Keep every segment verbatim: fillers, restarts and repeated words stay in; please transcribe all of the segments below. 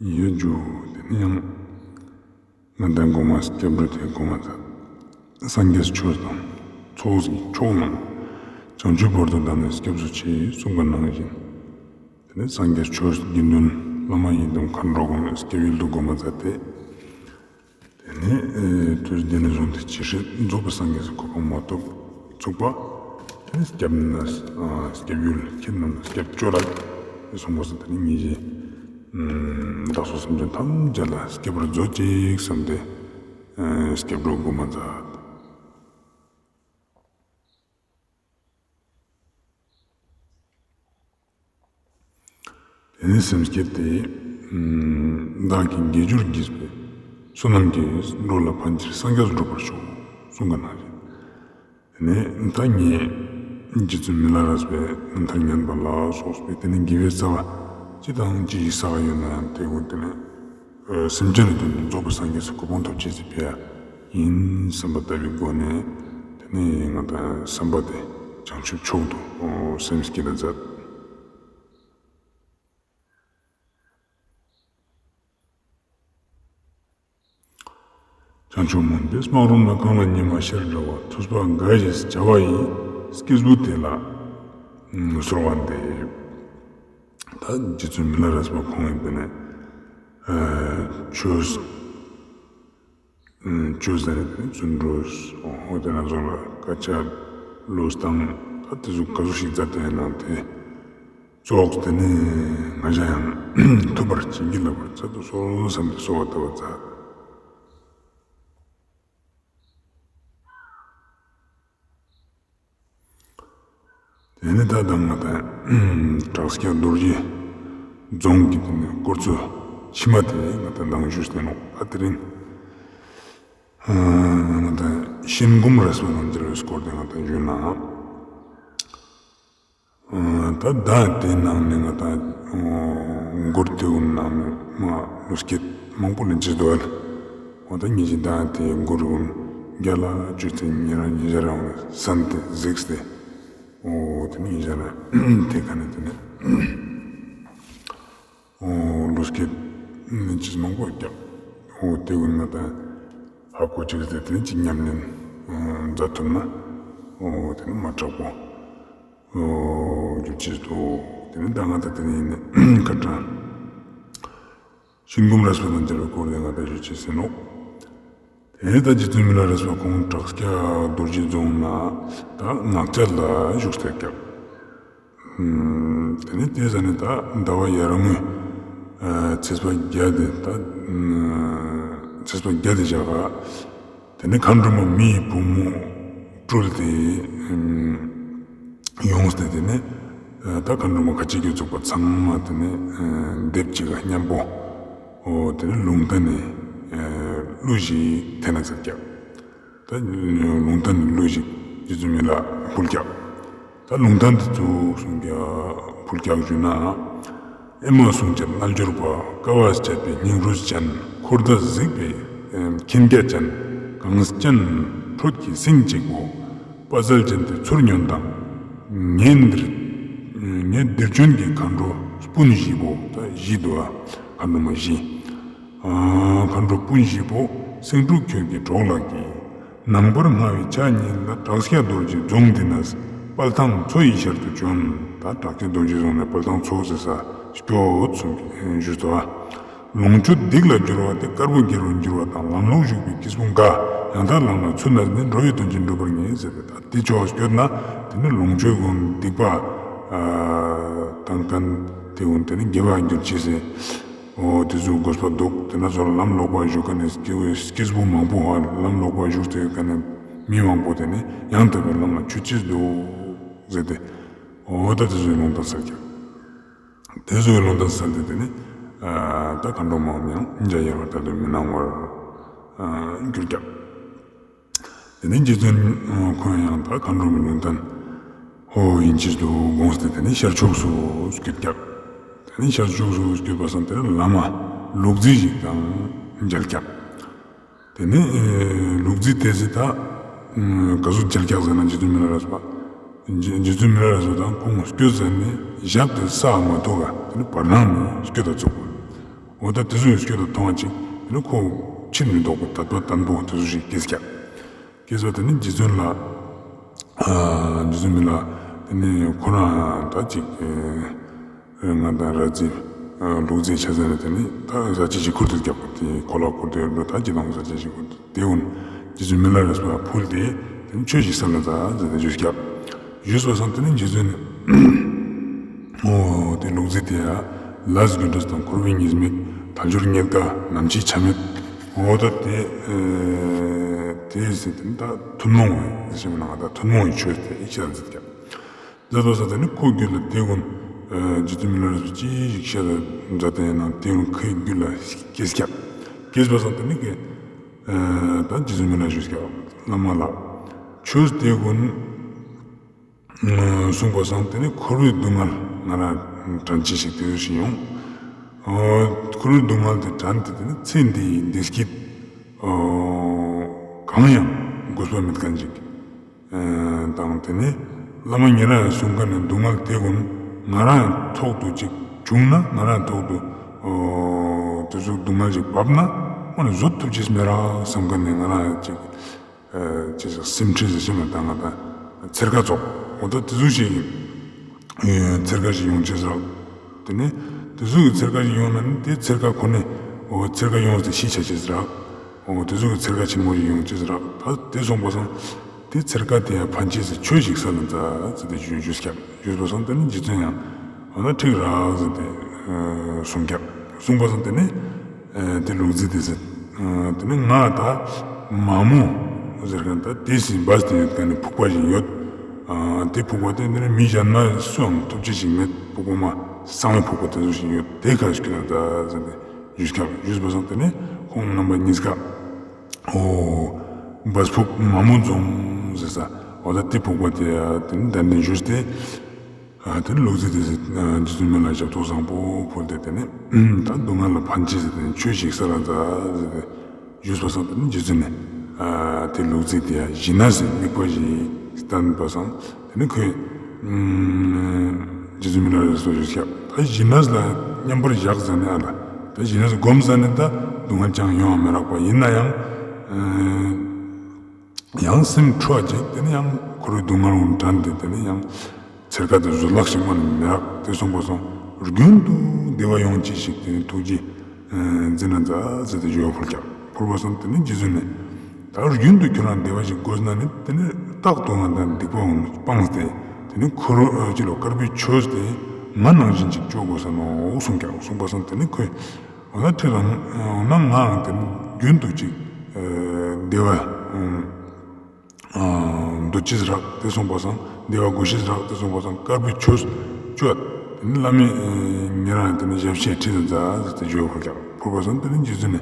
ཡོད་རྒྱུ་དེ་ནི་ཡང་ང་དང་གོ་མ་སྐྱབས་འགྲོ་དེ་གོ་མ་ཚད་སངས་རྒྱས་ཆོས་དང་ཚོགས་ཀྱི་མཆོག་རྣམས་བྱང་ཆུབ་བར་དུ་བདག་ནི་སྐྱབས་སུ་མཆི་གསུངས་པ་ནང་བཞིན། དེ་ནི་སངས་རྒྱས་ཆོས་དགེ་འདུན་བླ་མ་ཡི་དམ་མཁའ་འགྲོ་གོང་མའི་སྐྱབས་ཡུལ་དུ་གོ་མ་ཚད་དེ། དེ་ནས་དུས་འདི་ནས་བཟུང་སྟེ་ཇི་སྲིད་རྫོགས་པའི་སངས་རྒྱས་སི་གོ་འཕང་མ་ཐོབ་ཚུགས་པ། དེ་ནས་སྐྱབས་གནས་སྐྱབས་ཡུལ་ཁྱེད་རྣམས་ལ་སྐྱབས་བཅོལ་ལ་གསུངས་པ་སང་དེ་ནས་ངེད་ཀྱི་བདག་སོགས་སེམས་ཅན་ཐམས་ཅད་ལ་སྐྱབས་པར་མཛོད་ཅིག་བསམ་སྟེ་སྐྱབས་འགྲོ་གོ་མ་ཚད། དེ་ནས་སེམས་བསྐྱེད་དེ། བདག་གིས་དགེ་སྦྱོར་བགྱིས་པའི་བསོད་ནམས་ཀྱིས་འགྲོ་ལ་ཕན་ཕྱིར་སངས་རྒྱས་སུ་འགྲུབ་པར་ཤོག་གསུངས་པ་ནང་བཞིན། དེ་ནས་ད་ངས་རྗེ་བཙུན་མི་ལ་རས་པའི་རྣམ་ཐར་ཉན་པ་ལ་སོགས་པའི་དེ་ནས་དགེ་བའི་རྩ་བ་ཅི་དང་ཅི་ཞིག་བསགས་ཡོད་ན་ཡང་དེ་ཀུན་དེ་ནས་སེམས་ཅན་ལ་དོན་དུ་རྫོགས་པའི་སངས་རྒྱས་སི་གོ་འཕང་ཐོབ་ཅེས་སི་ཕི་ཡ་ཡིན་བསམ་པ་ལྟ་བུའི་སྒོ་ནས་དེ་ནས་ང་དང་བསམ་པ་དེ་བྱང་ཆུབ་མཆོག་ཏུ་སེམས་བསྐྱེད་ད་མཛད། བྱང་ཆུབ་སྨོན་པའི་སྨག་རུམ་ན་གངས་ལ་ཉི་མ་ཤར་འདྲ་བ། ཐུབ་པ་འགའ་ཞིག་བྱ་བ་ཡི། སྐྱེས་བུ་དེ་ལ་གསོལ་བ་འདེབས། ད་རྗེ་བཙུན་མི་ལ་རས་པ་ཁོང་ཡིན་པས་ནས་ཆོས་ཆོས་ཟེར་ནས་བརྩོན་འགྲུས་འོ་དེ་ན་ཚོགས་ལ་དཀའ་སྤྱད་བློས་བཏང་ད་དེ་ཚོ་ག་ཚོད་ཞིག་མཛད་དེ་ཡིན་ནའང་དེ། ཙོགས་དེ་ནས་ང་ཞ་ཡང་ཐུབ་པར་བྱིན་གྱིས་བརླབ་པར་མཛད་དུ་གསོལ་བསམ་སྟེ་གསོལ་བ་བཏབ་པ་མཛད། དེ་ནས་ད་ལྟ་ང་དང་དྲག་སྐྱ་རྡོ་རྗེ་རྫོང་གི་དེ་ནས་སྐོར་ཚོ་ཕྱི་མ་དེ་ང་དང་མདང་ཞུས་ཏེ་ནོག་ད་དེ་རིང་ང་དང་ཤིན་སྒོམ་རས་པ་དང་འབྲེལ་བའི་སྐོར་དེ་ང་དང་ཞུས་ན། ད་ཟླ་དེའི་ནང་ནས་ང་དང་མགུར་དེའུ་ནང་ནས་མ་ལོ་སྐད་མང་པོ་ལེན་ཅེས་འདུག་ཨ། འོ་ད་ངེད་ཀྱི་ཟླ་དེའི་མགུར་ཀུན་རྒྱ་ལ་བཅོས་ཏེ་ཉེ་རང་ཉེ་ཞ་རང་ལ་གསན་ཏེ་གཟིགས་ཏེ། འོ་དེ་ནས་ཉེ་ཞ་རང་དེ་ག་ནས་དེ་ནས། འོ་ལོ་སྐད་ནི་ཅིག་མང་པོ་རྒྱབ། འོ་དེ་ཀུན་ང་དང་ཧ་གོ་ཅིག་ཟེར་དེ་ནི་ཅིག་ཉམས་ལེན་མཛད་ཐུབ་ན་འོ་དེ་ནི་མ་དྲག་པོ་འོ་འགྱུར་ཅེས་འདུག་དེ་ནི་ད་ང་དང་དེ་ནི་ཡིན་ནི་ཁ་དྲང་ཤིན་སྒོམ་རས་པ་དང་འབྲེལ་བའི་སྐོར་དེ་ང་དང་ཞུ་ཅེས་ཟེར་ནོག་དེ་ནས་ད་རྗེ་བཙུན་མི་ལ་རས་པ་ཁོང་དྲག་སྐྱ་རྡོ་རྗེ་རྫོང་ན་ད་ངག་བཅད་ལ་བཞུགས་ཏེ་སྐྱབས། དེ་ནས་དེ་ཟ་ནས་ད་ཟླ་བ་ཡར་ངོའི་ཚེས་པ་བརྒྱད་དེ་ད་ཚེས་པ་བརྒྱད་དེ་བཞག་ག་དེ་ནས་མཁའ་འགྲོ་མ་མི་ཡི་བུ་མོ་སྤྲུལ་ཏེ་ཡོངས་ཏེ་དེ་ནས་ད་མཁའ་འགྲོ་མ་ཁ་ཅིག་གི་ཚོགས་པ་ཚང་མ་དེ་ནས་སྡེབ་ཅིག་ག་མཉམ་པོ་འོ་དེ་ནས་ལུང་བསྟན་ནས་གླུ་ཞིག་འཐེན་ན་ཟེར་སྐྱབས། ད་ལུང་བསྟན་ནས་གླུ་ཞིག་རྗེ་བཙུན་མི་ལ་ཕུལ་སྐྱབས། ད་ལུང་བསྟན་དེ་ཚོ་གསུང་སྐྱབས་ཕུལ་སྐྱབས་ཞུ་ན། ཨེ་མ་གསུང་སྐྱབས་རྣལ་འབྱོར་པ། དཀའ་བ་སྤྱད་པའི་སྙིང་རུས་ཅན། འཁོར་འདས་གཟིགས་པའི་མཁྱེན་རྒྱ་ཅན། གངས་ཅན་ཁྲོད་ཀྱི་སེང་གཅིག་པོ། དཔའ་རྩལ་ཅན་དེ་ཚུར་ཉོན་དང་། ངེད་འདིར་ངེད་འདིར་བྱོན་གྱི་མཁའ་འགྲོ་སྤུན་བཞི་པོ། ད་བཞི་འདུག་ཨ། མཁའ་འགྲོ་མ་བཞི། མཁའ་འགྲོ་སྤུན་བཞི་པོ། སེང་འབྲུག་ཁྱོད་ཀྱི་གྲོགས་ལ་གྱིས། ནངས་པར་སྔ་བའི་ཆ་ཉིད་ལ། དྲག་སྐྱ་རྡོ་རྗེ་རྫོང་འདི་ན། དཔལ་ཐང་མཚོ་ཡི་ཞལ་དུ་བྱོན། ད་དྲག་སྐྱ་རྡོ་རྗེ་རྫོང་ནས་དཔལ་ཐང་མཚོ་ཟེར་ས་སྐྱོད་གསུངས་ཞུས་ཏོ། ལོངས་སྤྱོད་སྡིག་ལ་སྦྱོར་བ་དེ། དཀར་པོ་དགེ་རུ་འགྱུར་བ་དང་། ལམ་ལོག་ཞུགས་པའི་སྐྱེས་བུ་འགའ། ཡང་དག་ལམ་ལ་ཚུར་གནས་ནས། འགྲོ་བའི་དོན་ཆེན་འགྲུབ་པར་ངེས་ཟེར་ཏེ། ད་དེ་ཕྱོགས་སྐྱོད་ན་དེ་ནི་ལོངས་སྤྱོད་ཀུན་སྡིག་པ་དང་ལྡན་དེ་ཀུན་དེ་ནི་དགེ་བ་འགྱུར་ཅེས་ཟེར། འོ་དེ་ཚོ་དགོས་པ་འདུག་དེ་ན་ཚོ་ལམ་ལོག་པ་ཞུགས་མཁན་ནི་སྐྱེས་བུ་མང་པོ་ཧ་ལམ་ལོག་པ་ཞུགས་ཏེ་ཡོད་མཁན་ནི་མི་མང་པོ་དེ་ནི་ཡང་དག་པའི་ལམ་ལ་ཆུད་ཅེས་འདུག་ཟེར་ཏེ། འོ་ད་དེ་ཚོའི་ལུང་བསྟན་སལ་ཀྱག་དེ་ཚོའི་ལུང་བསྟན་སལ་ཏེ་དེ་ནི་ད་མཁའ་འགྲོ་མའམ་ཡང་འཇའ་ཡལ་བ་ལྟར་དུ་མི་སྣང་བར་གྱུར་ཀྱག་དེ་ནས་རྗེ་བཙུན་ཁོང་ཡང་ད་མཁའ་འགྲོ་མའི་ལུང་བསྟན་ཧོ་ཡིན་ཅེས་སུ་དགོངས་ཏེ་དེ་ནས་ཤར་ཕྱོགས་སུ་བསྐྱོད་ཀྱག་དེ་ནས་ཤར་ཕྱོགས་སུ་བསྐྱོད་པ་སང་དེ་ནས་བླ་མ་ལུག་རྫི་ཞིག་དང་མཇལ་ཀྱག་དེ་ནས་ལུག་རྫི་དེ་ཟེར་ད་ག་ཟུག་མཇལ་ཀྱག་ཟེར་ན་རྗེ་བཙུན་མི་ལ་རས་པ། རྗེ་བཙུན་མི་ལ་རས་པ་དང་ཁོང་སྐྱོད་ཟ་ནས་ཞབས་དེ་ས་མ་ཐུག་ག་དེ་ནས་བར་སྣང་ནས་སྐྱོད་ད་ཚུགས། འོ་ད་དེ་ཟུག་སྐྱོད་དུ་མཐོང་བ་ཅིག་དེ་ནི་ཁོ་ཕྱིར་མི་ལྡོག་པའི་དད་པ་དང་པོ་དེ་ཟུག་ཞིག་སྐྱེས་ཀྱག། སྐྱེས་པ་དེ་ནི་རྗེ་བཙུན་ལ། ཨ་རྗེ་བཙུན་མི་ལ་དེ་ནི་ཁོ་རང་ད་ཅིག་ཨེ་ང་དང་ར་རྫི་ཨ་ལུག་རྫི་ཆ་ཟ་ནི་དེ་ནི་ད་ཟ་ཅི་ཞིག་ཁུར་དུ་རྒྱབ་པ་དེ་ཁོ་ལ་ཁུར་དུ་ཡོད་འགྲོ། ད་ཅི་དང་ཟ་ཅི་ཞིག་ཁུར་དུ་དེ་འུན་རྗེ་བཙུན་མི་ལ་རས་པ་ཕུལ་ཏེ་དེ་ནི་ཆོས་ཤིག་སལ་ལ་ད་ཟེར་ཏེ་ཞུས་ཀྱག། ཞུས་པ་སང་དེ་ནི་རྗེ་བཙུན་ནི་འོ་དེ་ལུག་རྫི་དེ་ཡ་ལས་རྒྱུ་འབྲས་དང་འཁོར་བའི་ཉེས་དམིགས་དལ་འབྱོར་རྙེད་དཀའ་ནམ་འཆི་ཆ་མེད། འོ་ད་དེ་ཨེ་དེ་ཟེར་དེ་ནི་ད་ཐུན་མོང་བའི་ཟེར་ཞིག་མ་ནང་ད་ཐུན་མོང་བའི་ཆོས་དེ་ཤད་མཛད་ཀྱག། མཛད་པ་སང་དེ་ནི་ཁོ་རྒྱུད་ལ་དེ་ཀུན་ཨེ་རྗེ་བཙུན་མི་ལ་རས་པ་ཅི་ཞིག་ཤད་མཛད་དེ་ཡིན་ན་དེ་ཀུན་ཁོའི་རྒྱུད་ལ་སྐྱེས་ཀྱག། སྐྱེས་པ་སང་དེ་ནི་ཀེ་ཨེ་ད་རྗེ་བཙུན་མི་ལ་ཞུས་ཀྱག། བླ་མ་ལགས། ཆོས་དེ་ཀུན་གསུངས་པ་སང་དེ་ནི་འཁོར་བའི་སྡུག་བསྔལ་ང་རང་དྲན་ཅེས་ཤིག་དེ་ཟུག་ཞིག་ཡོང་། འཁོར་བའི་སྡུག་བསྔལ་དེ་དྲན་ཏེ་དེ་ནི་ཚེ་འདིའི་བདེ་སྐྱིད་གང་ཡང་དགོས་པ་མེད་མཁན་ཅིག་དང་དེ་ནི་བླ་མ་ཉེ་རང་ཡང་གསུང་མཁན་ནི་སྡུག་བསྔལ་དེ་ཀུན་ང་རང་ཡང་ཐོག་ཏུ་ཅིག་བྱུང་ན་ང་རང་ཡང་ཐོག་ཏུ་དེ་ཟུག་སྡུག་བསྔལ་ཅིག་བབས་ན་ཁོ་ནི་བཟོད་ཐུབ་ཅེས་མེད་རག་བསམ་མཁན་ནི་ང་རང་ཡང་ཅིག་ཅེས་སེམས་ཁྲལ་ཟེར་ཞིག་མ་དང་ང་དང་འཚེར་ཁ་ཙོགས་འོ་ད་དེ་ཟུག་ཞིག་འཚེར་ཁ་ཞིག་ཡོང་ཅེས་རག། དེ་ནི་དེ་ཟུག་གི་འཚེར་ཁ་ཞིག་ཡོང་ན་ནི་དེ་འཚེར་ཁ་ཁོ་ནི་འོ་འཚེར་ཁ་ཡོངས་ཏེ་ཤི་ཆ་ཅེས་རག། འོ་དེ་ཟུག་གི་འཚེར་ཁ་ཆེན་མོ་ཞིག་ཡོང་ཅེས་རག། ད་དེ་སོང་པ་སང་དེ་འཚེར་ཁ་དེ་ཡང་ཕན་ཅེས་སི་ཆོས་ཤིག་སལ་ལ་མཛད་ཟེར་ཏེ་ཞུས་ཞུས་ཀྱག། ཞུས་པ་སང་དེ་ནི་རྗེ་བཙུན་ཡང་འོ་ན་འགྲིག་རག་ཟེར་ཏེ་གསུངས་ཀྱག། གསུངས་པ་སང་དེ་ནི། ཨེ་དེ་ལུག་རྫི་དེ་ཟེར། ཨེ་དེ་ནི་ང་ད་མ་མོ་ཟེར་མཁན་ད་དེ་སི་བས་ཏེ་ཡོད་མཁན་ནི་ཕུག་པ་ཞིག་ཡོད། ཨ་དེ་ཕུག་པ་དེ་འདི་ནི་མི་གཞན་མ་སུའང་ཐུབ་ཅེས་ཞིག་མེད། ཕུག་པ་མ་གསང་བའི་ཕུག་པ་དེ་ཟུག་ཞིག་ཡོད། དེ་ཁ་ཞིག་ན་ད་ཟེར་ཏེ་ཞུས་ཀྱག། ཞུས་པ་སང་དེ་ནི་ཁོང་རྣམ་པ་གཉིས་ཀ་འོ་བས་ཕུག་མ་མོ་འཛོམས་ཟེར་ས་འོ་ད་དེ་ཕུག་པ་དེ་དེ་ནི་གདན་འདྲེན་ཞུས་ཏེ། ཨ་དེ་ནི་ལུག་རྫི་དེ་ཟེར་རྗེ་བཙུན་མི་ལ་ཞབས་ཏོག་བཟང་པོ་ཕུལ་ཏེ་དེ་ནི་ད་སྡུག་བསྔལ་ལ་ཕན་ཅེས་ཟེར་ཏེ་ཆོས་ཤིག་སལ་ལ་མཛད་ཟེར་ཏེ་ཞུས་པ་སང་དེ་ནི་རྗེ་བཙུན་ནི་ཨ་དེ་ལུག་རྫི་དེ་ཡ་ཞི་གནས་སི་དམིགས་པ་ཞིག་བསྟན་པ་སང་དེ་ནི་ཁོས་རྗེ་བཙུན་མི་ལ་རས་པ་ཞུས་ཀྱག། ད་ཞི་གནས་ལ་མཉམ་པར་བཞག་ཟེར་ནི་ཨ་ལ་ད་ཞི་གནས་སྒོམ་ཟེར་ནི་ད་སྡུག་བསྔལ་ཅང་ཡོང་བ་མི་རག་པ་ཡིན་ན་ཡང་། ཡང་སེམས་འཁྲུལ་བ་ཅིག་དེ་ནི་ཡང་འཁོར་བའི་སྡུག་བསྔལ་ཀུན་དྲན་ཏེ་དེ་ནི་ཡང་འཚེར་ཁ་དེ་བཟོད་གླགས་ཤིག་མ་ནི་མི་རག། དེ་སོང་པ་སང་རྒྱུན་དུ་བདེ་བ་ཡོང་ཅེས་ཤིག་དེ་ནི་ཐུགས་རྗེ་འཛིན་ན་མཛད་ཟེར་ཏེ་ཞུ་བ་ཕུལ་ཀྱག། ཕུལ་བ་སང་དེ་ནི་རྗེ་བཙུན་ནི་ད་རྒྱུན་དུ་ཁྱོད་རང་བདེ་བ་ཞིག་དགོས་ན་ནི་དེ་ནི་རྟག་ཏུ་ང་དང་སྡིག་པ་ཀུན་སྤངས་ཏེ་དེ་ནི་འཁོར་བ་ཅི་ལོ་དཀར་པོའི་ཆོས་དེ་ང་ནང་བཞིན་ཅིག་ཅོ་དགོས་ས་ནོག་གསུངས་ཀྱག། གསུངས་པ་སང་དེ་ནི་ཁོས། འོ་ན་ཁྱེད་རང་འོ་ན་ང་དེ་རྒྱུན་དུ་ཅིག་བདེ་བ་འདོད་ཅེས་རག། དེ་སོང་པ་སང་བདེ་བ་དགོས་ཤེས་རག། དེ་སོང་པ་སང་དཀར་པོའི་ཆོས་སྤྱོད་དེ་ནི་བླ་མས་ཉེ་རང་དེ་ནི་ཞབས་ཕྱི་ཁྲིད་དུ་མཛད་ཟེར་ཏེ་བརྗོད་ཕུལ་ཀྱག། ཕུལ་བ་སང་དེ་ནི་རྗེ་བཙུན་ནི་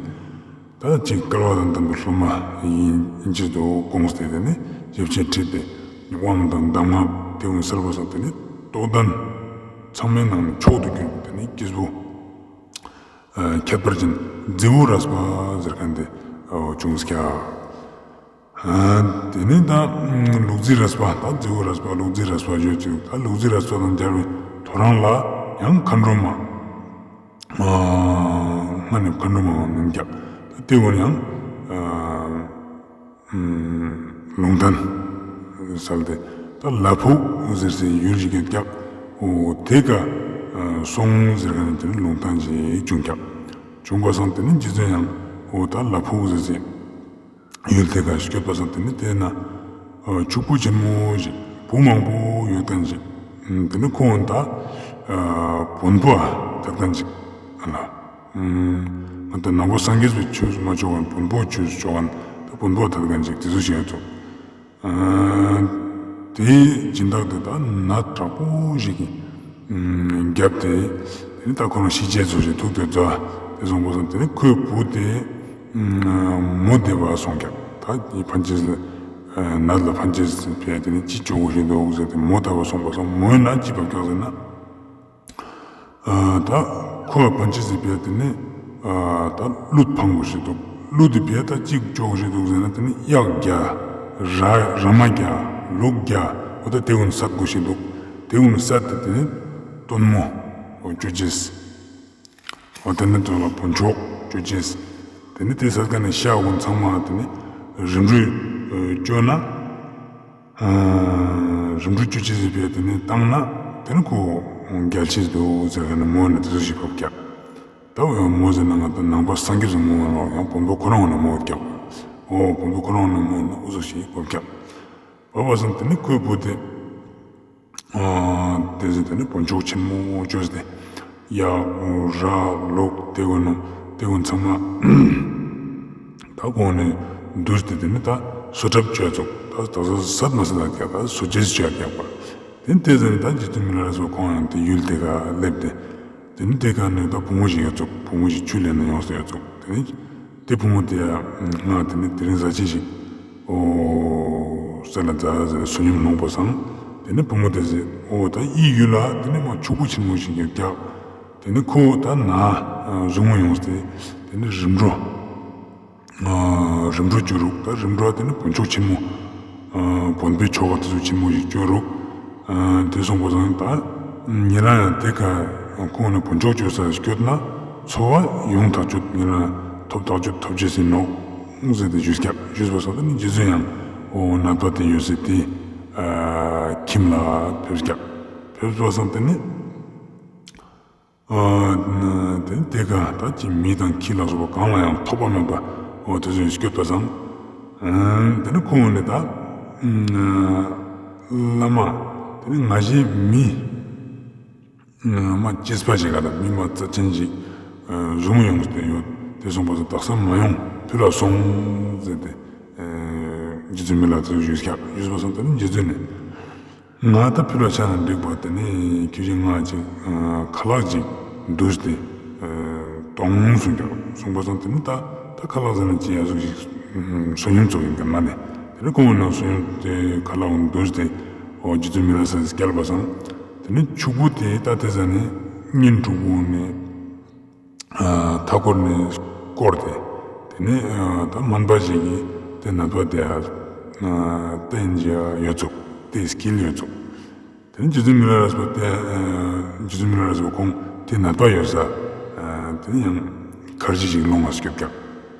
ད་ཅིག་སྐལ་བ་དང་ལྡན་པའི་སློབ་མ་ཡིན་ཅེས་དུ་དགོངས་ཏེ་དེ་ནི་ཞབས་ཕྱི་ཁྲིད་དེ་དབང་དང་གདམས་ངག་དེ་ཀུན་སལ་བ་སང་དེ་ནི་རྟོགས་ལྡན་ཚང་མའི་ནང་ནས་མཆོག་ཏུ་གྱུར་པའི་དེ་ནི་སྐྱེས་བུ། ཨ་ཁྱད་པར་ཅན་རྫི་བོ་རས་པ་ཟེར་མཁན་དེ་ཨ་བྱུང་ཀྱག། ཨ་དེ་ནས་ད་ལུག་རྫི་རས་པ་ད་རྫི་བོ་རས་པ་ལུག་རྫི་རས་པ་ཡོད་ཅིག། ད་ལུག་རྫི་རས་པ་དང་མཇལ་བའི་ཐོ་རངས་ལ་ཡང་མཁའ་འགྲོ་མ་ཨ་སྔ་ནས་མཁའ་འགྲོ་མ་མིན་ཀྱག། ད་དེ་བོ་ཡང་ཨ་ལུང་བསྟན་སལ་ཏེ་ད་ལ་ཕུག་ཟེར་སའི་ཡུལ་ཞིག་ཡོད་ཀྱག། འོ་དེ་ཀ་སོང་ཟེར་མཁན་དེ་ནི་ལུང་བསྟན་ཞིག་བྱུང་ཀྱག། བྱུང་བ་སང་དེ་ནི་རྗེ་བཙུན་ཡང་འོ་ད་ལ་ཕུག་ཟེར་སའི་ཡུལ་དེ་ཀ་སྐྱོད་པ་སང་དེ་ནི་དེ་ན་ཕྱུག་པོ་ཆེན་མོ་ཞིག་བུ་མང་པོ་ཡོད་མཁན་ཞིག། དེ་ནི་ཁོང་ད་བོན་པོ་ཐད་མཁན་ཞིག་ཨ་ལ། ང་ད་ནང་པ་སངས་རྒྱས་པའི་ཆོས་སུ་མ་ཆོག་གན་བོན་པོ་ཆོས་སུ་ཆོག་གན་ད་བོན་པོ་ཐད་མཁན་ཅིག་དེ་ཚོ་ཞིག་ཡོད་ཚོ། དེའི་སྦྱིན་བདག་དེ་ད་ནད་དྲག་པོ་ཞིག་གིས་བརྒྱབ་སྟེ་དེ་ནི་ད་ཁོ་རང་ཤི་ཆ་ཚོ་ཞིག་ཐུག་སྟེ་འཛོལ་དེ་སོང་པ་སང་དེ་ནི་ཁོའི་བུ་དེ་མོ་བདེ་བ་སོང་ཀྱག། ད་ཕན་ཆེས་ནད་ལ་ཕན་ཆེས་ཕི་དེ་ནི་ཅི་ཅོ་དགོས་ཤེས་འདུག་ཟེར་ཏེ་མོ་ཐར་པ་སོང་པ་སང་མོ་ཡིན་ན་ཅི་བབ་ཀྱག་ཟེར་ན། ཨ་ད་ཁོ་ལ་ཕན་ཆེས་སི་ཕི་ཡ་དེ་ནི་ཨ་ད་གླུ་ཕང་དགོས་ཤེས་འདུག། གླུ་དེ་ཕི་ཡ་ད་ཅིག་ཅོ་དགོས་ཤེས་འདུག་ཟེར་ན་དེ་ནི་གཡག་བརྒྱ། ར་ར་མ་བརྒྱ། ལུག་བརྒྱ། འོ་ད་དེ་ཀུན་བསད་དགོས་ཤེས་འདུག། དེ་ཀུན་བསད་དེ་དེ་ནི་སྟོན་མོ་འོ་ཅོ་ཅེས། འོ་དེ་ནི་དོ་ལ་བོན་ཆོག་ཅོ་ཅེས། དེ་ནི་དེ་སར་ཀ་ནས་ཤ་བོ་ཚང་མ་དེ་ནི་རིམ་གྲོ་ཅོ་ན། རིམ་གྲོ་ཅོ་ཅེས་ཟེར་བའི་དེ་ནི་བཏང་ན་དེ་ནི་ཁོ་རྒྱལ་ཆེས་འདུག་ཟེར་ཁན་ནི་མོ་ནི་དེ་ཚོ་ཞིག་ཕབ་རྒྱག། ད་འོ་ཡང་མོ་ཟེར་ན་ང་ད་ནང་པ་སངས་རྒྱས་སི་མོ་ནོག། ཡང་བོན་པོ་ཁོ་རང་ནི་མོ་རྒྱག། འོ་བོན་པོ་ཁོ་རང་ནི་མོ་ནི་འུ་ཚོ་ཞིག་ཕབ་རྒྱག། ཕབ་པ་སང་དེ་ནི་ཁོའི་བུ་དེ། ཨ་དེ་ཟེར་དེ་ནི་བོན་ཆོག་ཆེན་མོ་ཅོས་ཏེ། ཡ་ར་ལོག་དེ་གུན་ནོ་དེ་གུན་ཚང་མ་ད་གོང་ནས་བསྡུས་ཏེ་དེ་ནི་ད་སོ་ཁྲབ་ཅོ་ཚུགས། ད་ད་ས་སད་མ་སད་ལ་རྒྱག། ད་སོ་ཅེས་ཅོ་རྒྱག་པ། དེ་ནི་དེ་ཟེར་ནི་ད་རྗེ་བཙུན་མི་ལ་རས་པ་ཁོང་ཡང་དེ་ཡུལ་དེ་ག་སླེབས་ཏེ། དེ་ནི་དེ་ག་ནས་ད་བུ་མོ་ཞིག་ཡོད་ཚུགས། བུ་མོ་ཞིག་ཆུ་ལེན་ན་ཡོངས་ཏེ་ཡོད་ཚུགས། དེ་ནི་དེ་བུ་མོ་དེ་ཡ་ང་དེ་ནི་དེ་རིང་ཟ་ཅེས་ཤིག་འོ་ཟེར་ན་ཛ་ཟེར་ན་བསོད་སྙོམས་ལོངས་པ་སང་། དེ་ནི་བུ་མོ་དེ་ཟེར་འོ་ད་འི་ཡུལ་ལ་དེ་ནི་མ་ཕྱུག་པོ་ཆེན་མོ་ཞིག་ཡོད་རྒྱག། དེ་ནི་ཁོ་ད་ན་ཟུག་མོ་ཡོངས་ཏེ་དེ་ནི་རིམ་གྲོ། རིམ་གྲོ་ཅོ་རུག། ད་རིམ་གྲོ་དེ་ནི་བོན་ཆོག་ཆེན་མོ། བོན་པོའི་ཆོ་ག་དེ་ཚོ་ཆེན་མོ་ཞིག་ཅོ་རུག། དེ་སོང་པ་སང་ད་ཉེ་རང་ཡང་དེ་ཀ་ཁོང་ནི་བོན་ཆོག་ཅོ་ས་སྐྱོད་ན་འཚོ་བ་ཡོང་ཐག་ཆོད་ཉེ་རང་ཐོབ་ཐག་ཆོད་ཐོབ་ཅེས་ཟིན་ནོག་ཟེར་ཏེ་ཞུས་རྒྱག། ཞུས་པ་སང་དེ་ནི་རྗེ་བཙུན་ཡང་འོ་ནད་པ་དེ་ཡོད་སའི་དེ་ཁྱིམ་ལ་ཕེབས་རྒྱག། ཕེབས་པ་སང་དེ་ནི། ཨ་དེ་དེ་ཀ་ད་ཅི་མི་དང་ཁྱི་ལ་སོགས་པ་གང་ལ་ཡང་ཐོགས་པ་མེད་པ་འོ་དེ་ཚོ་སྐྱོད་པ་སང་། ཨ་དེ་ནི་ཁོང་ནི་ད་བླ་མ་དེ་ནི་ང་ཞའི་མི་མ་གཅེས་པ་ཞིག་ག་ད་མི་མ་རྩ་ཆེན་ཞིག་བཟུང་ཡོང་སྟེ་ཡོད། དེ་སོང་པ་སང་དག་ས་མ་ཡོང་ཕུལ་ལ་སོང་ཟེར་ཏེ་རྗེ་བཙུན་མི་ལ་དེ་ཚོ་ཞུས་རྒྱག། ཞུས་པ་སང་དེ་ནི་རྗེ་བཙུན་ནི། ང་ད་ཕུལ་བ་ཆ་ན་འགྲིག་པ་དེ་ནི་ཁྱོད་ཀྱིས་ང་ཅིག་ཁ་ལག་ཅིག་བསྡུས་ཏེ་གཏོང་གསུངས་ཀྱང་གསུངས་པ་སང་དེ་ནི་ད་ད་ཁ་ལག་ཟེར་ན་ཅི་ཡ་ཟུག་ཞིག་བསོད་སྙོམས་ཚོགས་ཡིན་ཀྱང་མ་ནས་དེ་ནི་ཁོང་ནང་བསོད་སྙོམས་དེ་ཁ་ལག་བསྡུས་ཏེ་འོ་རྗེ་བཙུན་མི་ལ་སེ་སྐྱལ་བ་སང་དེ་ནི་ཕྱུག་པོ་དེ་ད་དེ་ཟ་ནི་གཉེན་དྲུག་པོ་ནི། མཐའ་སྐོར་ནས་བསྐོར་ཏེ། དེ་ནས་ད་སྨན་པ་ཞིག་གིས་དེ་ནད་པ་དེ་བསྟེན་ཅེས་ཡོད་ཚུགས། དེ་སྐྱིལ་ཡོད་ཚུགས། དེ་ནས་རྗེ་བཙུན་མི་ལ་རས་པ་དེ་རྗེ་བཙུན་མི་ལ་རས་པ་ཁོང་དེ་ནད་པ་ཡོད་ས་དེ་ནས་ཡང་ཁར་ཇི་ཞིག་སློང་བ་སྐྱོད་ཀྱག།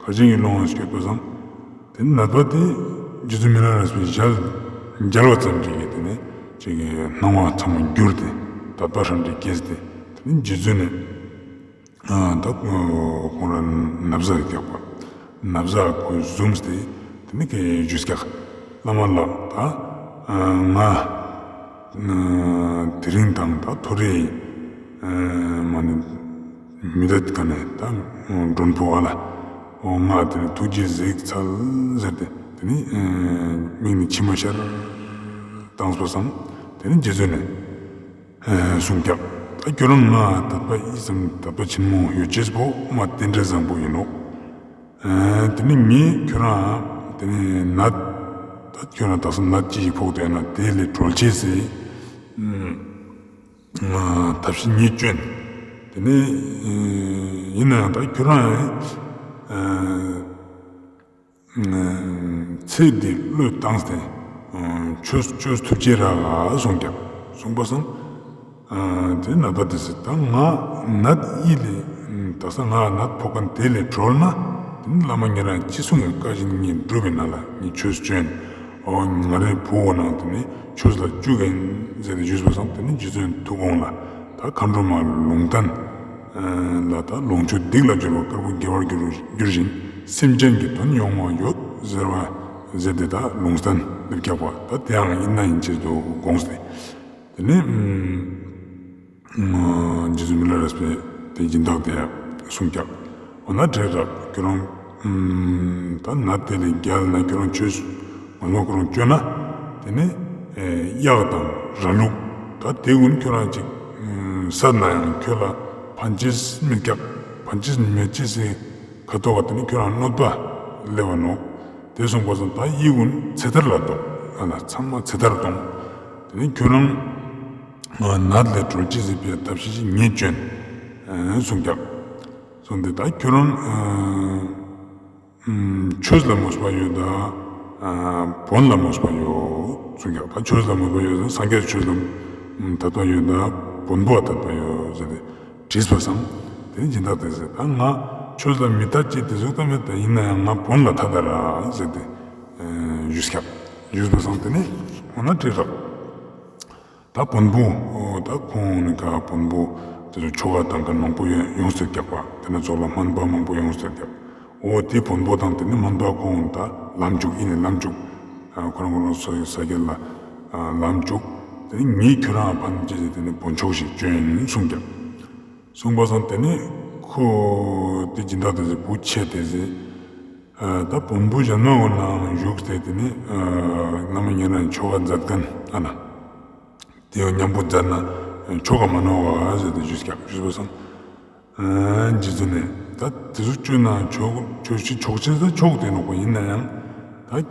ཁར་ཇི་ཞིག་སློང་བ་སྐྱོད་པ་སང་དེ་ནད་པ་དེ་རྗེ་བཙུན་མི་ལ་རས་པའི་ཞལ་མཇལ་བ་ཙམ་གྱིས་དེ་ནས་ཅིག་གི་སྣང་བ་ཚང་མ་འགྱུར་ཏེ་དད་པ་ཧྲ་འདྲི་སྐྱེས་ཏེ་དེ་ནས་རྗེ་བཙུན་ནི། ད་ཁོང་རང་ན་བཟའ་རྒྱག་པ། ན་བཟའ་ཁོས་བཟུང་སྟེ་དེ་ནི་ཁོས་ཞུས་ཀྱག། བླ་མ་ལགས་ད་ང་དེ་རིང་དང་ད་ཐོ་རེ་མ་ནི་མི་ད་ག་ནས་ད་མགྲོན་པོ་བ་ལ་འོ་ང་དེ་ནི་ཐུགས་རྗེས་གཟིགས་ཚར་ཟེར་ཏེ་དེ་ནི་མིག་ནས་མཆི་མ་ཤར་བཏངས་པ་སང་དེ་ནི་རྗེ་བཙུན་ནི། གསུངས་ཀྱག། ད་ཁྱོད་རང་ང་དད་པ་ཨི་ཙམ་དད་པ་ཆེན་མོ་ཡོད་ཅེས་པོ་མ་རྟེན་འབྲེལ་བཟང་པོ་ཡིན་ནོག། དེ་ནི་ངས་ཁྱོད་རང་དེ་ནི་ནད་ད་ཁྱོད་རང་དག་ས་ནད་ཅི་ཞིག་ཕོག་སྟེ་ཡོད་ན་དེ་ལས་གྲོལ་ཅེས་སི་ཐབས་ཤེས་ངས་བསྐྱོན། དེ་ནི་ཡིན་ནའང་ད་ཁྱོད་རང་ཚེ་འདི་བློས་བཏང་སྟེ་ཆོས་ཆོས་ཐུབ་ཅེས་རག་གསུངས་ཀྱག། གསུངས་པ་སང་དེ་ནད་པ་དེ་ཟེར་ད་ང་ནད་ཡིད་ལས་དག་ས་ང་ནད་ཕོག་མཁན་དེ་ལས་གྲོལ་ན་དེ་ནི་བླ་མ་ཉེ་རང་ཅི་གསུང་བའི་བཀའ་བཞིན་ངས་བསྒྲུབ་པའི་ནང་ལ་ངས་ཆོས་བསྐྱོན། འོ་ང་རའི་བུ་བོ་ནང་དེ་ནི་ཆོས་ལ་བཅུག་གིན་ཟེར་ཏེ་ཞུས་པ་སང་དེ་ནི་རྗེ་བཙུན་ཐུགས་དགོངས་ལ་ད་མཁའ་འགྲོ་མ་ལུང་བསྟན། ལ་ད་ལོངས་སྤྱོད་སྡིག་ལ་སྦྱོར་བ་དཀར་པོ་དགེ་བར་འགྱུར་འགྱུར་ཞིང་སེམས་ཅན་གྱི་དོན་ཡོང་བ་ཡོད་ཟེར་བ་ཟེར་ཏེ་ད་ལུང་བསྟན་འདིར་བཀྱག་པ་ད་དེའང་ཡིན་ན་ཡིན་ཅེས་སུ་དགོངས་ཏེ། དེ་ནས་རྗེ་བཙུན་མི་ལ་རས་པས་དེ་སྦྱིན་བདག་དེ་གསུངས་ཀྱག། འོ་ན་དྲེགས་རབ་ཁྱོད་རང་ད་ནད་དེ་ལས་རྒྱལ་ན་ཁྱོད་རང་ཆོས་ངོ་མ་ཁོ་རང་བཅོས་ན་དེ་ནས་གཡག་དང་ར་ལུག་ད་དེ་ཀུན་ཁྱོད་རང་ཅིག་བསད་ན་ཡང་ཁྱོད་ལ་ཕན་ཅེས་མི་རྒྱག། ཕན་ཅེས་མེད་ཅེས་སི་ཁ་ཐོག་ག་དེ་ནི་ཁྱོད་རང་གནོད་པ་སླེབས་པ་ནོག། དེ་སོང་པ་སང་ད་འི་ཀུན་ཚེ་ཐར་ལ་གཏོང་ཨ་ན་ཚང་མ་ཚེ་ཐར་གཏོང་། དེ་ནི་ཁྱོད་རང་ནད་ལས་གྲོལ་ཅེས་སི་ཕིའ་ཐབས་ཤེས་ཤིག་ངས་བཅོན་གསུངས་ཀྱག། གསུངས་ཏེ་ད་ཁྱོད་རང་ཆོས་ལ་མོས་པ་ཡོད་ད་བོན་ལ་མོས་པ་ཡོད་གསུངས་ཀྱག། ད་ཆོས་ལ་མོས་པ་ཡོད་ད་སངས་རྒྱས་ཆོས་ལ་དད་པ་ཡོད་ད་བོན་པོ་ལ་དད་པ་ཡོད་ཟེར་ཏེ་དྲིས་པ་སང་ དེ་ནི་སྦྱིན་བདག་དེ་ཟེར། ད་ང་ཆོས་ལ་མི་ལྟ་ཅེས་དེ་ཟུག་ད་མེད། ད་ཡིན་ན་ཡང་ང་བོན་ལ་ཐད་ད་རག་ཟེར་ཏེ་ཞུས་ཀྱག། ཞུས་པ་སང་དེ་ནི་འོ་ན་ཁྲིད་རག། ད་བོན་པོ་ད་ཁོང་ནི་ག་བོན་པོ་དེ་ཚོ་ཆོ་ག་དང་ག་མང་པོ་ཡོང་ཡོང་ཟེར་ཀྱག་པ། དེ་ན་ཚོགས་ལ་སྨན་པ་མང་པོ་ཡོང་ཟེར་ཀྱག། འོ་དེ་བོན་པོ་དང་དེ་ནི་སྨན་པ་ཁོང་ད་ལམ་བཅུག་ཡིན་ནི་ལམ་བཅུག། ཁོ་རང་ཁོ་རང་སོ་སོའི་ས་སྐྱ་ལ་ལམ་བཅུག། དེ་ནི་ངས་ཁྱོད་རང་ཕན་ཅེས་ཟེར་དེ་ནི་བོན་ཆོས་ཤིག་བཅོན་ཡིན་གསུངས་ཀྱག། གསུངས་པ་སང་དེ་ནི་ཁོ་དེ་སྦྱིན་བདག་དེ་ཟེར་བུ་ཆེ་དེ་ཟེར། ད་བོན་པོ་གཞན་མ་འོ་ན་བཞུགས་ཏེ་དེ་ནི་བླ་མ་ཉེ་རང་ཆོ་ག་མཛད་མཁན་ཨ་ན། དེ་ཡང་མཉམ་པོ་མཛད་ན་ཆོ་ག་མ་ནོར་བ་ཟེར་ཏེ་ཞུས་ཀྱག། ཞུས་པ་སང་རྗེ་བཙུན་ནས་ད་དེ་ཟུག་བཅོས་ན་ཆོག་ཆོག་ཅི་ཆོག་ཅི་ད་ཆོག་དེ་ནོག་པ། ཡིན་ན་ཡང་ད་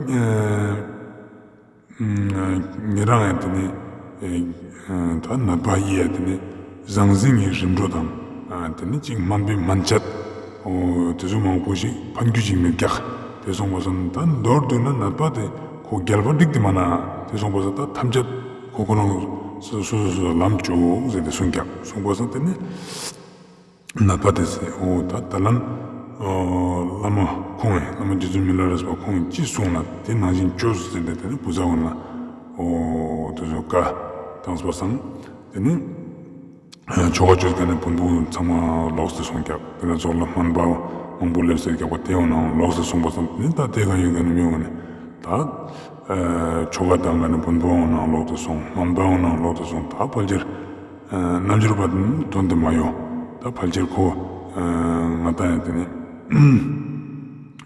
ཉེ་རང་ཡང་དེ་ནི་ད་ནད་པ་ཡི་ཡང་དེ་ནི་ཟང་ཟིང་གི་རིམ་གྲོ་དང་དེ་ནི་ཅིག་སྨན་པའི་སྨན་དཔྱད་འོ་དེ་ཚོ་མང་པོ་ཞིག་ཕན་རྒྱུ་ཅིག་མེད་ཀྱག། དེ་སོང་པ་སང་ད་མདོར་བསྡུ་ན་ནད་པ་དེ་ཁོ་རྒྱལ་བ་འགྲིག་དེ་མ་ན། དེ་སོང་པ་སང་ད་ཐམས་ཅད་ཁོ་ཁོ་རང་སོ་སོ་སོ་ལམ་བཅུག་ཟེར་ཏེ་གསུངས་ཀྱག། གསུངས་པ་སང་དེ་ནི་ནད་པ་དེ་ཟེར་འོ་ད་ད་ལན་བླ་མ་ཁོང་ངི་བླ་མ་རྗེ་བཙུན་མི་ལ་རས་པ་ཁོང་ངི་ཅི་གསུངས་ན་དེ་ནང་བཞིན་བཅོས་ཟེར་ཏེ་དེ་ནི་བུ་ཚ་འོ་ན་འོ་དེ་ཚོ་བཀའ་བཏང་པ་སང་དེ་ནི་ཆོ་ག་བཅོས་མཁན་ནི་བོན་པོ་ཚང་མ་ལོགས་ཏེ་སོང་ཀྱག། དེ་ན་ཚོགས་ལ་སྨན་པ་མང་པོ་སླེབས་ཟེར་ཀྱག་པ། དེ་འོ་ན་ལོགས་ཏེ་སོང་པ་སང་དེ་ནི་ད་དེ་ག་ཡོད་མཁན་ནི་མི་འོ་ནི་ད་ཆོ་ག་བཏང་མཁན་ནི་བོན་པོ་འོ་ན་ལོགས་ཏེ་སོང་། སྨན་པ་འོ་ན་ལོགས་ཏེ་སོང་། ད་ཕལ་ཆེར་རྣལ་འབྱོར་པ་དོན་དེ་མ་ཡོང་། ད་ཕལ་ཆེར་ཁོ་ང་ད་ཡང་དེ་ནི་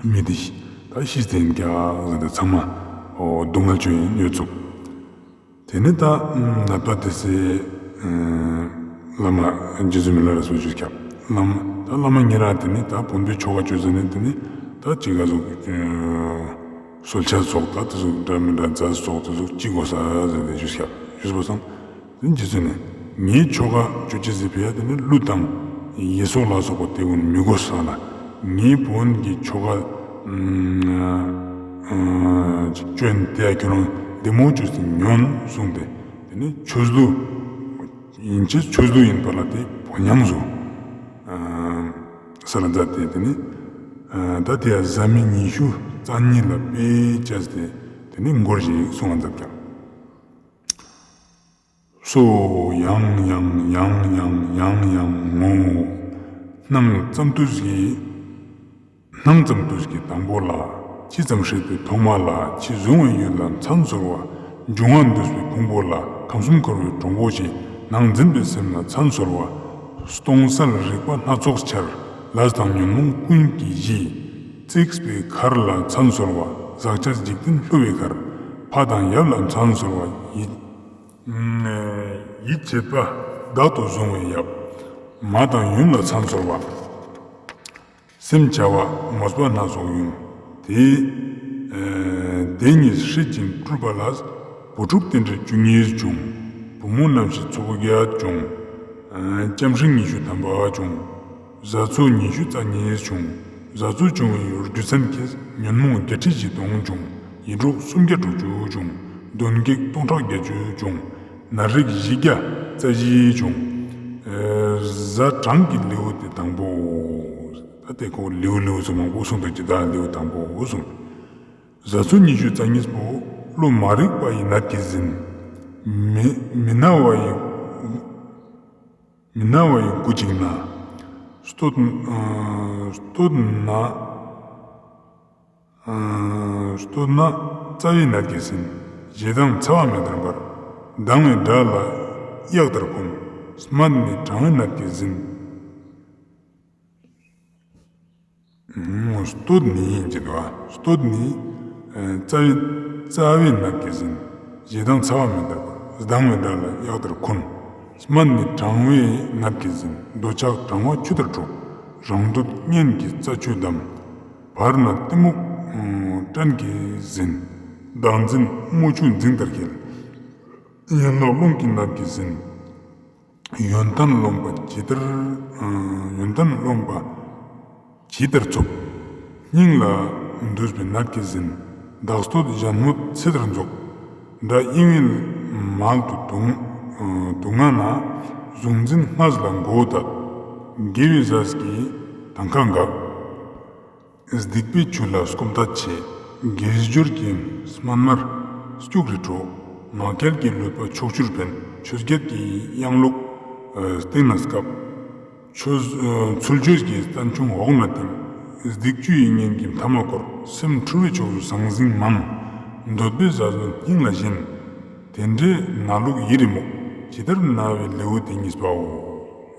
མི་དེ་ད་ཤི་སྟེ་ཡིན་ཀྱག་ཟེར་ཏེ་ཚང་མ་འོ་སྡུག་བསྔལ་བཅོས་ཡིན་ཡོད་ཚུགས། དེ་ནི་ད་ནད་པ་དེ་ཚེ་བླ་མ་རྗེ་བཙུན་མི་ལ་རས་པ་ཞུས་ཀྱག། བླ་མ་ད་བླ་མ་ཉེ་རང་དེ་ནི་ད་བོན་པོའི་ཆོ་ག་བཅོས་ཟེར་ནི་དེ་ནི་ད་ཅི་ག་ཟུག་གསོལ་ཇ་ཙོགས་ད་དེ་ཟུག་འདྲ་མི་འདྲ་རྫས་ཙོགས་དེ་ཟུག་ཅི་དགོས་ས་ཟེར་ཏེ་ཞུས་ཀྱག། ཞུས་པ་སང་དེ་རྗེ་བཙུན་ནས་ངའི་ཆོ་ག་བཅོ་ཅེས་ཟེར་བས་དེ་ནི་གླུ་དང་གཡས་གཟུགས་ལ་སོགས་པ་དེ་ཀུན་མི་དགོས་ས་ལ། ངའི་བོན་གྱི་ཆོ་ག་བཅོས་དེ་ཁྱོད་རང་བདེ་མོ་བཅོས་ཏེ་ཉོན་གསུངས་ཏེ་དེ་ནི་ཆོས་གླུ་ཡིན་ཅེས་ཆོས་གླུ་ཡིན་པ་ལ་དེ་ཕོ་ཉམས་སུ་ས་ལ་མཛད་དེ་དེ་ནི་ད་དེ་ཡང་བཟའ་མི་ཉི་ཤུ་རྩ་གཉིས་ལ་དཔེ་བྱས་ཏེ་དེ་ནི་མགུར་ཞིག་གསུང་བ་མཛད་ཀྱག། སོ་ཡང་ཡང་ཡང་ཡང་ཡང་ཡང་ངོ་། སྣང་ཙམ་དུས་ཀྱི་སྣང་ཙམ་དུས་ཀྱི་དང་པོ་ལ། ཅི་ཙམ་ཧྲིལ་པོའི་ཐོག་མ་ལ། ཅི་བཟུང་བའི་ཡུལ་ལ་མཚན་གསོལ་བ། འབྱུང་བ་འདུས་པའི་ཕུང་པོ་ལ། ཁམས་གསུམ་འཁོར་བའི་གྲོང་པོ་ཆེ། ནང་འཛིན་པའི་སེམས་ལ་མཚན་གསོལ་བ། སྟོང་གསལ་རིག་པ་སྣ་ཚོགས་འཆར། ལས་དང་ཉོན་མོངས་ཀུན་གྱི་གཞི། བརྩིགས་པའི་མཁར་ལ་མཚན་གསོལ་བ། ཟག་བཅས་འཇིག་རྟེན་བསླུ་བའི་མཁར། ཕ་དང་ཡབ་ལ་མཚན་གསོལ་བ། ཡིད་ཡིད་བྱེད་པ་བདག་ཏུ་བཟུང་བའི་ཡབ། མ་དང་ཡུམ་ལ་མཚན་གསོལ་བ། སེམས་བྱ་བ་མོས་པ་སྣ་ཚོགས་ཡུམ། དེ་དེ་ཉིད་ཧྲིལ་ཅིང་སྤྲུལ་པ་ལ། བུ་ཕྲུག་རྟེན་འབྲེལ་བཅུ་གཉིས་བྱུང་། བུ་མོ་རྣམ་ཤེས་ཚོགས་བརྒྱད་བྱུང་། ལྕམ་སྲིང་ཉི་ཤུ་ཐམ་པ་བྱུང་། བཟའ་ཚོ་ཉི་ཤུ་རྩ་གཉིས་བྱུང་། བཟའ་ཚོ་བྱུང་བའི་རྒྱུ་མཚན་གྱིས་ཉོན་མོངས་བརྒྱད་ཁྲི་བཞི་སྟོང་བྱུང་། ཡིད་འཕྲོག་སུམ་བརྒྱ་དྲུག་ཅུ་བྱུང་། གདོན་བགེགས་སྟོང་ཕྲག་བརྒྱད་ཅུ་བྱུང་། ནད་རིགས་བཞི་བརྒྱ་རྩ་བཞི་བྱུང་། བཟའ་གྲངས་ཀྱི་ལེའུ་སྟེ་དང་པོ། ད་དེ་ཁོ་ལེའུ་ལེའུ་ཚོ་མང་པོ་གསུངས་འདུག་ཅི། ད་ལེའུ་དང་པོ་གསུངས། བཟའ་ཚོ་ཉི་ཤུ་རྩ་གཉིས་པོ་བློ་མ་རིག་པ་ཡི་ནད་ཀྱིས་ཟིན། མི་མི་ན་བ་ཡི་མི་ན་བ་ཡི་མགུ་བཅིངས་ན། བསྟོད་ཨ་བསྟོད་ན་ཨ་བསྟོད་ན་རྩ་བའི་ནད་ཀྱིས་ཟིན། ཞེ་སྡང་ཚ་བ་མེ་ལྟར་འབར། སྡང་བའི་དགྲ་ལ་གཡག་ལྟར་འཁོན། སྨད་ནི་གྲང་བའི་ནད་ཀྱིས་ཟིན། བསྟོད་ནི་ཡིན་གྱི་འདུག་ཨ། བསྟོད་ནི་རྩ་བའི་རྩ་བའི་ནད་ཀྱིས་ཟིན། ཞེ་སྡང་ཚ་བ་མེ་ལྟར་འབར། སྡང་བའི་དགྲ་ལ་གཡག་ལྟར་འཁོན། སྨད་ནི་གྲང་བའི་ནད་ཀྱིས་ཟིན། འདོད་ཆགས་གྲང་བ་ཆུ་ལྟར་འཁྲུགས། རང་འདོད་གཉེན་གྱི་རྩ་ཆུས་བསྡམས། བར་ན་གཏི་མུག་སྐྲན་གྱིས་ཟིན། བདག་འཛིན་རྨུ་ཆུ་འཛིང་ལྟར་འཁྱིལ། ཡན་ལག་རླུང་གི་ནད་ཀྱིས་ཟིན། ཡོན་ཏན་རློན་པ་ཇི་ལྟར་ཡོན་ཏན་རློན་པ་ཇི་ལྟར་འཚུབ། སྙིང་ལ་འདུས་པའི་ནད་ཀྱིས་ཟིན། བདག་བསྟོད་གཞན་སྨོད་ཚེ་འདིར་འཛུགས། དགྲ་གཡེང་བའི་མལ་དུ་དུག་ལྔ་ན། གཟུང་འཛིན་སྔས་ལ་མགོ་བོ་བཏད། དགེ་བའི་ཟས་ཀྱི་དང་ཁ་འགག། སྡིག་པའི་ཆུ་ལ་སྐོམ་དད་ཆེ། དགེ་སྦྱོར་གྱི་སྨན་མར་སྐྱུག་རེ་འགྲོ། ངག་འཁྱལ་གྱི་ལུད་པ་ཕྱོགས་བཅུར་འཕེན། ཆོས་བརྒྱད་ཀྱི་གཡང་ལུག་སྟེང་ན་སྐབས། ཆོས་ཚུལ་འཆོས་ཀྱི་རྟ་ཁྱུང་འོག་ན་ལྡིང་། སྡིག་བཅུ་ཡི་གཉེན་གྱི་མཐའ་མ་བསྐོར། སེམས་འཁྲུལ་བའི་ཕྱོགས་སུ་ཟང་ཟིང་མང་། འདོད་པའི་ཟས་ལུ་སྙིང་ལ་ཞེན། དེ་འདྲའི་ན་ལུགས་ཡིད་རེ་མུག། ཇི་ལྟར་ན་བའི་ལེའུ་སྟེ་གཉིས་པའོ།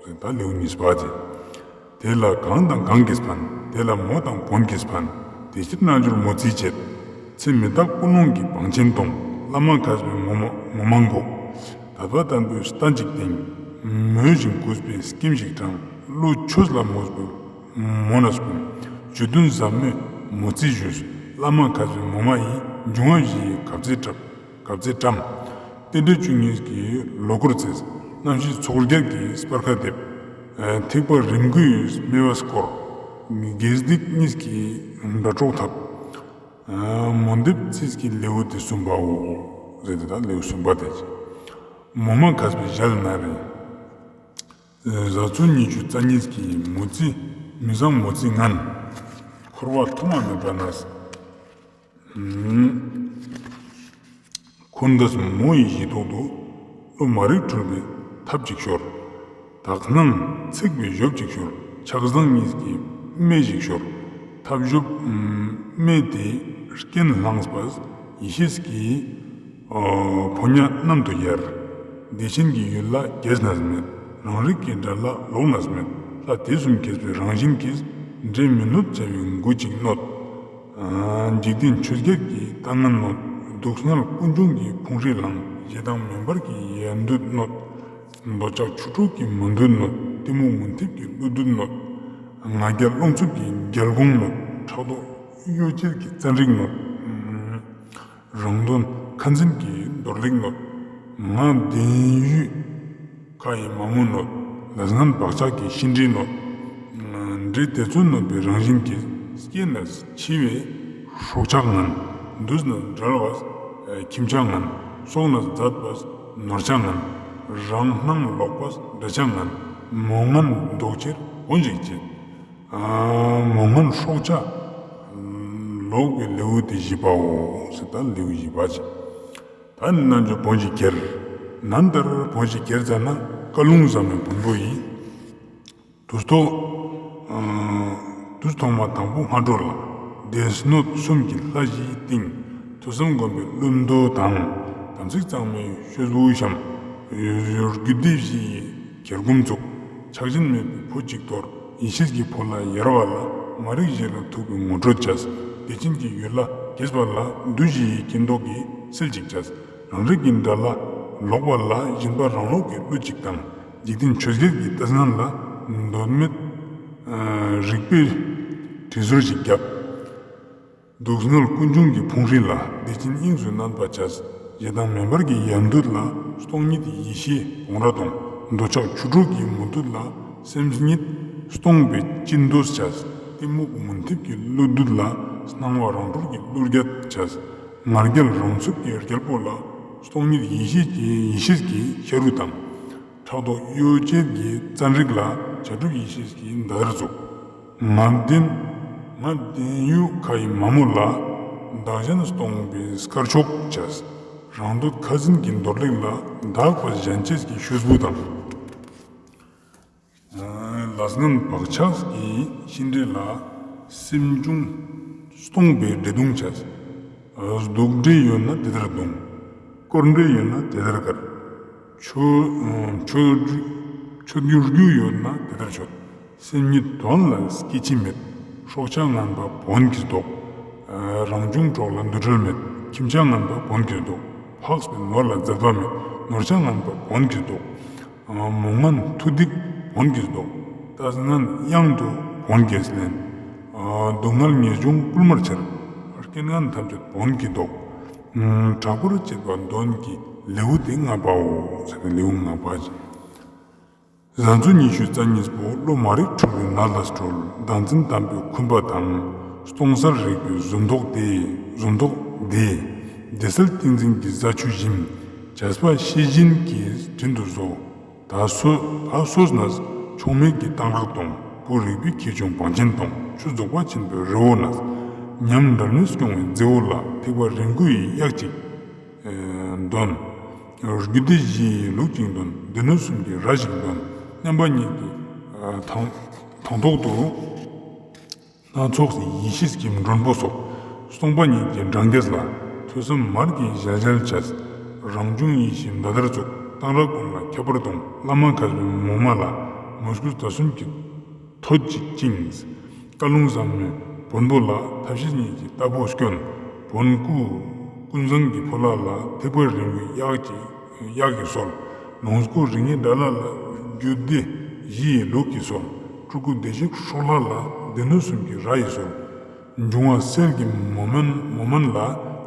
ཟེར་ད་ལེའུ་གཉིས་པ་དེ། དེ་ལ་གང་དང་གང་གིས་ཕན། དེ་ལ་མོ་དང་བོན་གྱིས་ཕན། དེ་ཕྱིར་རྣལ་འབྱོར་མོ་རྩིས་བྱེད། ཚེ་མི་རྟག་ཀུན་སློང་གི་བང་ཆེན་གཏོང་། བླ་མ་མཁས་པའི་མོ་མ་མོ་མ་འགུགས། དད་པ་བརྟན་པོས་རྟ་གཅིག་བརྡུང་། མོས་ཤིང་གུས་པས་སྐྱེམས་ཤིག་དྲང་། བློ་ཆོས་ལ་མོས་པའི་མོ་ན་སྤུན། བཅུད་དོན་ཟབ་མོས་མོ་རྩིས་ཞུས། བླ་མ་མཁས་པའི་མོ་མ་ཡིས། འབྱུང་བ་བཞི་ཡི་གབ་རྩེ་བཀྲམ། གབ་རྩེ་བཀྲམ། རྟེན་འབྲེལ་བཅུ་གཉིས་ཀྱི་ལོ་འཁོར་རྩིས། རྣམ་ཤེས་ཚོགས་བརྒྱད་ཀྱི་སྤར་ཁ་འདེབས། ཐེག་པ་རིམ་དགུའི་སྨེ་བ་བསྐོར། དགེ་སྡིག་གཉིས་ཀྱི་དགྲ་གྲོགས་འཐབ། མོ་འདེབས་རྩིས་ཀྱི་ལེའུ་སྟེ་གསུམ་པའོ། ཟེར་ཏེ་ད་ལེའུ་གསུམ་པ་དེ། མོ་མ་མཁས་པའི་ཞལ་ན་རེ། ཟས་ཚོད་ཉི་ཤུ་རྩ་གཉིས་ཀྱི་མོ་རྩིས། མི་བཟང་མོ་རྩིས་ངན། འཁོར་བ་ཐོག་མ་མེད་པ་ན། འཁོར་འདས་མོ་ཡི་གཞི་ཐོག་ཏུ། བློ་མ་རིག་འཁྲུལ་པའི་ཐབས་ཅིག་ཤོར། དག་སྣང་ཚིག་པའི་ཞོབ་ཅིག་ཤོར། ཆགས་སྡང་གཉིས་ཀྱི་སྨེ་ཞིག་ཤོར། ཐབས་ཞོབ་སྨེ་དེ་རྐྱེན་བླངས་པས་ཡེ་ཤེས་ཀྱི་ཕོ་ཉ་གནམ་དུ་ཡར། བདེ་ཆེན་གྱི་ཡུལ་ལ་གྱེས་ནས་མེད། རང་རིག་གི་དགྲ་ལ་ལོག་ནས་མེད། ལྷ་དེ་གསུམ་གྱེས་པའི་རང་བཞིན་གྱིས། འདྲེ་མི་གནོད་བྱ་བའི་མགོ་གཅིག་གནོད། འཇིག་རྟེན་ཆོས་བརྒྱད་ཀྱི་ལྟ་ངན་གནོད། སྡུག་བསྔལ་ཀུན་འབྱུང་གི་ཕུང་ཧྲེང་བླང་། ཞེ་སྡང་མེ་འབར་གྱི་ཡལ་འདུད་གནོད། འདོད་ཆགས་ཆུ་འཁྲུགས་ཀྱི་མུན་སྟུག་གནོད། གཏི་མུག་མུན་འཐིབས་ཀྱི་ཀླུ་བདུད་གནོད། ང་རྒྱལ་རླུང་འཚུབ་ཀྱི་རྒྱལ་འགོང་གནོད། ཕྲག་དོག་གཡོ་བྱེད་ཀྱི་བཙན་རིགས་གནོད། རང་དོན་ཁ་འཛིན་གྱི་འདོར་ལུགས་གནོད། ངག་བདེན་ཡུལ་ཁ་ཡི་མ་མོ་གནོད། ལས་ངན་བག་ཆགས་ཀྱི་ཤིང་འབྲས་གནོད། འདྲེ་དེ་ཚོ་གནོད་པའི་རང་བཞིན་གྱིས། སྐྱེས་ནས་འཆི་བའི་སྲོག་ཆགས་ངན། འདུས་ནས་འབྲལ་བས་ཁྱིམ་བྱ་ངན། སོང་ནས་མཛད་པས་ནོར་བྱ་ངན། རང་སྣང་ལོག་པས་འདྲེ་བྱ་ངན། མོ་ངན་བཟློག་ཕྱིར་བོན་ཞིག་བྱེད། མོ་ངན་སྲོག་ཆགས་ལོག་པའི་ལེའུ་སྟེ་བཞི་པའོ། ཟེར་ད་ལེའུ་བཞི་པ་ཅིག། ད་ནི་རྣལ་འབྱོར་བོན་ཞིག་གྱེར། ནན་ཏན་བོན་ཞིག་གྱེར་ཙ་ན་བཀའ་ལུང་བཟང་མོའི་བོན་པོ་ཡིས། དུས་ཐོག་དུས་ཐོག་མ་དང་པོ་སྔ་དྲོ་ལ། སྡེ་སྣོད་གསུམ་གྱི་ལྷ་བཞིའི་སྟེང་། ཐོས་བསམ་སྒོམ་པའི་བླུན་རྡོ་དང་། དམ་ཚིག་གཙང་མའི་ཤོག་བུ་བཤམས། རྒྱུད་སྡེ་བཞི་ཡི་གྱེར་སྒོམ་བཙུགས། ཆགས་ཞེན་མེད་པའི་བུ་གཅིག་གཏོར། ཡེ་ཤེས་ཀྱི་ཕོ་ལྷ་ཡར་བ་ལ། མ་རིག་བཞི་ལ་ཐུག་པའི་ངོ་སྤྲོད་བྱས། བདེ་ཆེན་གྱི་ཡུལ་ལ་གྱེས་པ་ལ། བདུད་བཞི་ཡི་སྐྱེ་མདོག་གི་སིལ་གཅིག་བྱས། རང་རིག་གི་དགྲ་ལ་ལོག་པ་ལ། སྦྱིན་པ་རང་ལོག་གི་གླུ་གཅིག་བཏང་། འཇིག་རྟེན་ཆོས་བརྒྱད་ཀྱི་ལྟས་ངན་ལ། འདོད་མེད་རིག་པའི་དྲི་ཟུར་ཞིག་བརྒྱབ། སྡུག་བསྔལ་ཀུན་འབྱུང་གི་ཕུང་ཧྲེང་ལ། བདེ་ཆེན་དབྱིངས་སུ་མནན་པ་བྱས། ཞེ་སྡང་མེ་འབར་གྱི་ཡལ་འདུད་ལ། སྟོང་ཉིད་ཡེ་ཤེས་བོང་རྭ་གདོང་། འདོད་ཆགས་ཆུ་འཁྲུགས་ཀྱི་མུན་སྟུག་ལ། སེམས་ཉིད་སྟོང་པའི་སྤྱིན་རྡོ་བྱས། གཏི་མུག་མུན་འཐིབས་ཀྱི་ཀླུ་བདུད་ལ། སྣང་བ་རང་གྲོལ་གྱི་ཀླུ་རྒྱལ་བྱས། ང་རྒྱལ་རང་ཚུགས་ཀྱི་རྒྱལ་པོ་ལ། སྟོང་ཉིད་ཡེ་ཤེས་ཀྱི་ཡེ་ཤེས་ཀྱི་ཤ་རུས་དང་། ཕྲག་དོག་གཡོ་བྱེད་ཀྱི་བཙན་རིགས་ལ། བྱ་གྲུབ་ཡེ་ཤེས་ཀྱི་མདའ་དར་བཙུགས། ངག་བདེན་ངག་བདེན་ཡུལ་ཁ་ཡི་མ་མོ་ལ། བདག་གཞན་སྟོང་པའི་སྐར་ཕྱོགས་བྱས། རང་འདོད་ཁ་འཛིན་གྱི་འདོར་ལུགས་ལ། དག་པ་གཞན་གཅེས་ཀྱི་ཤོག་བུ་དང་། ལས་ངན་བག་ཆགས་ཀྱི་ཤིང་འབྲས་ལ། སེམས་བྱུང་སྟོང་པའི་འདྲེ་གདོང་བྱས། སྡུག་འདྲེ་ཡོད་ན་དེ་ལྟར་གདོང་། དཀོར་འདྲེ་ཡོད་ན་དེ་ལྟར་དཀར། མཆོད་མཆོད་མཆོད་རྒྱུ་རྒྱུ་ཡོད་ན་དེ་ལྟར་མཆོད། སེམས་ཉིད་དོན་ལ་སྐྱེ་འཆི་མེད། སྲོག་ཆགས་ངན་པ་བོན་གྱིས་བཟློག། རང་བྱུང་གྲོགས་ལ་འདུ་འབྲལ་མེད། ཁྱིམ་བྱ་ངན་པ་བོན་གྱིས་བཟློག། འཕགས་པའི་ནོར་ལ་འཛད་པ་མེད། ནོར་བྱ་ངན་པ་བོན་གྱིས་བཟློག། མོ་ངན་མཐུ་སྡིག་བོན་གྱིས་བཟློག། ལྟས་ངན་གཡང་དུ་བོན་གྱིས་ལེན། སྡུག་བསྔལ་ངེས་འབྱུང་སྤུར་མར་ཆེར། རྐྱེན་ངན་ཐམས་ཅད་བོན་གྱིས་བཟློག། དྲག་པོར་བྱེད་པ་གདོན་གྱི་ལེའུ་སྟེ་ལྔ་པའོ། ཟེར་བའི་ལེའུ་ལྔ་པ་ཅིག། ཟས་ཚོད་ཉི་ཤུ་རྩ་གཉིས་པོ། བློ་མ་རིག་འཁྲུལ་པའི་ནད་ལས་གྲོལ། བདག་འཛིན་དམ་པའི་འཁུན་པ་དང་། སྟོང་གསལ་རིག་པའི་གཟུངས་མདོག་དེ། གཟུངས་མདོག་དེ། བདེ་གསལ་ཏིང་འཛིན་གྱི་ཟས་ཆུ་ཞིམ། བྱས་པ་ཤེས་བཞིན་གྱི་དྲིན་དུ་གཟོ། ད་སོ་ད་སོས་ནས་ ཕྱོགས་མེད་ཀྱི་གཏང་རག་གཏོང་། བུ་རིག་པའི་ཁྱེའུ་ཆུང་བང་ཆེན་གཏོང་། ཆུ་རྫོགས་པ་ཆེན་པོའི་རི་བོ་ན། ཉམས་འབྲལ་མེད་སྐྱོང་བའི་རྫི་བོ་ལ། ཐེག་པ་རིང་པོ་ཡི་གཡག་ཅིག་འདོན། རྒྱུད་སྡེ་བཞི་ཡི་ལུགས་གཅིག་འདོན། སྡེ་སྣོད་གསུམ་གྱི་ར་ཞིག་འདོན། མཉམ་པ་ཉིད་ཀྱི་ཨ་དང་དང་ཐོག་ཏུ། སྣ་ཚོགས་ཡེ་ཤེས་ཀྱི་མགྲོན་པོ་སོགས། སྟོང་པ་ཉིད་ཀྱི་འབྲང་རྒྱས་ལ། ཐོས་བསམ་མར་གྱིས་ཞལ་ཞལ་བྱས། རང་བྱུང་ཡེ་ཤེས་མདའ་དར་བཙུགས། གཏང་རག་ཀུན་ལ་ཁྱད་པར་གཏོང་། བླ་མ་མཁས་པའི་མོ་མ་ལ། མོས་གུས་དད་གསུམ་གྱི་ཐོད་ཅིག་བཅིངས། བཀའ་ལུང་ཟབ་མོའི་བོན་པོ་ལ། ཐབས་ཤེས་གཉིས་ཀྱི་རྟ་ཕོ་སྐྱོན། བོན་སྐུ་ཀུན་བཟང་གི་ཕོ་ལྷ་ལ། ཐེག་པ་རིང་པོའི་གཡག་གི་གཡག་གི་སྲོལ། ལོངས་སྐུ་རིགས་ལྔའི་དགྲ་ལྷ་ལ། རྒྱུད་སྡེ་བཞི་ཡི་ལུགས་ཀྱི་སྲོལ། སྤྲུལ་སྐུ་བདེ་གཤེགས་སྲོག་ལྷ་ལ། སྡེ་སྣོད་གསུམ་གྱི་ར་ཡི་སྲོལ། འབྱུང་བ་གསལ་གྱི་མོ་མན་མོ་མན་ལ།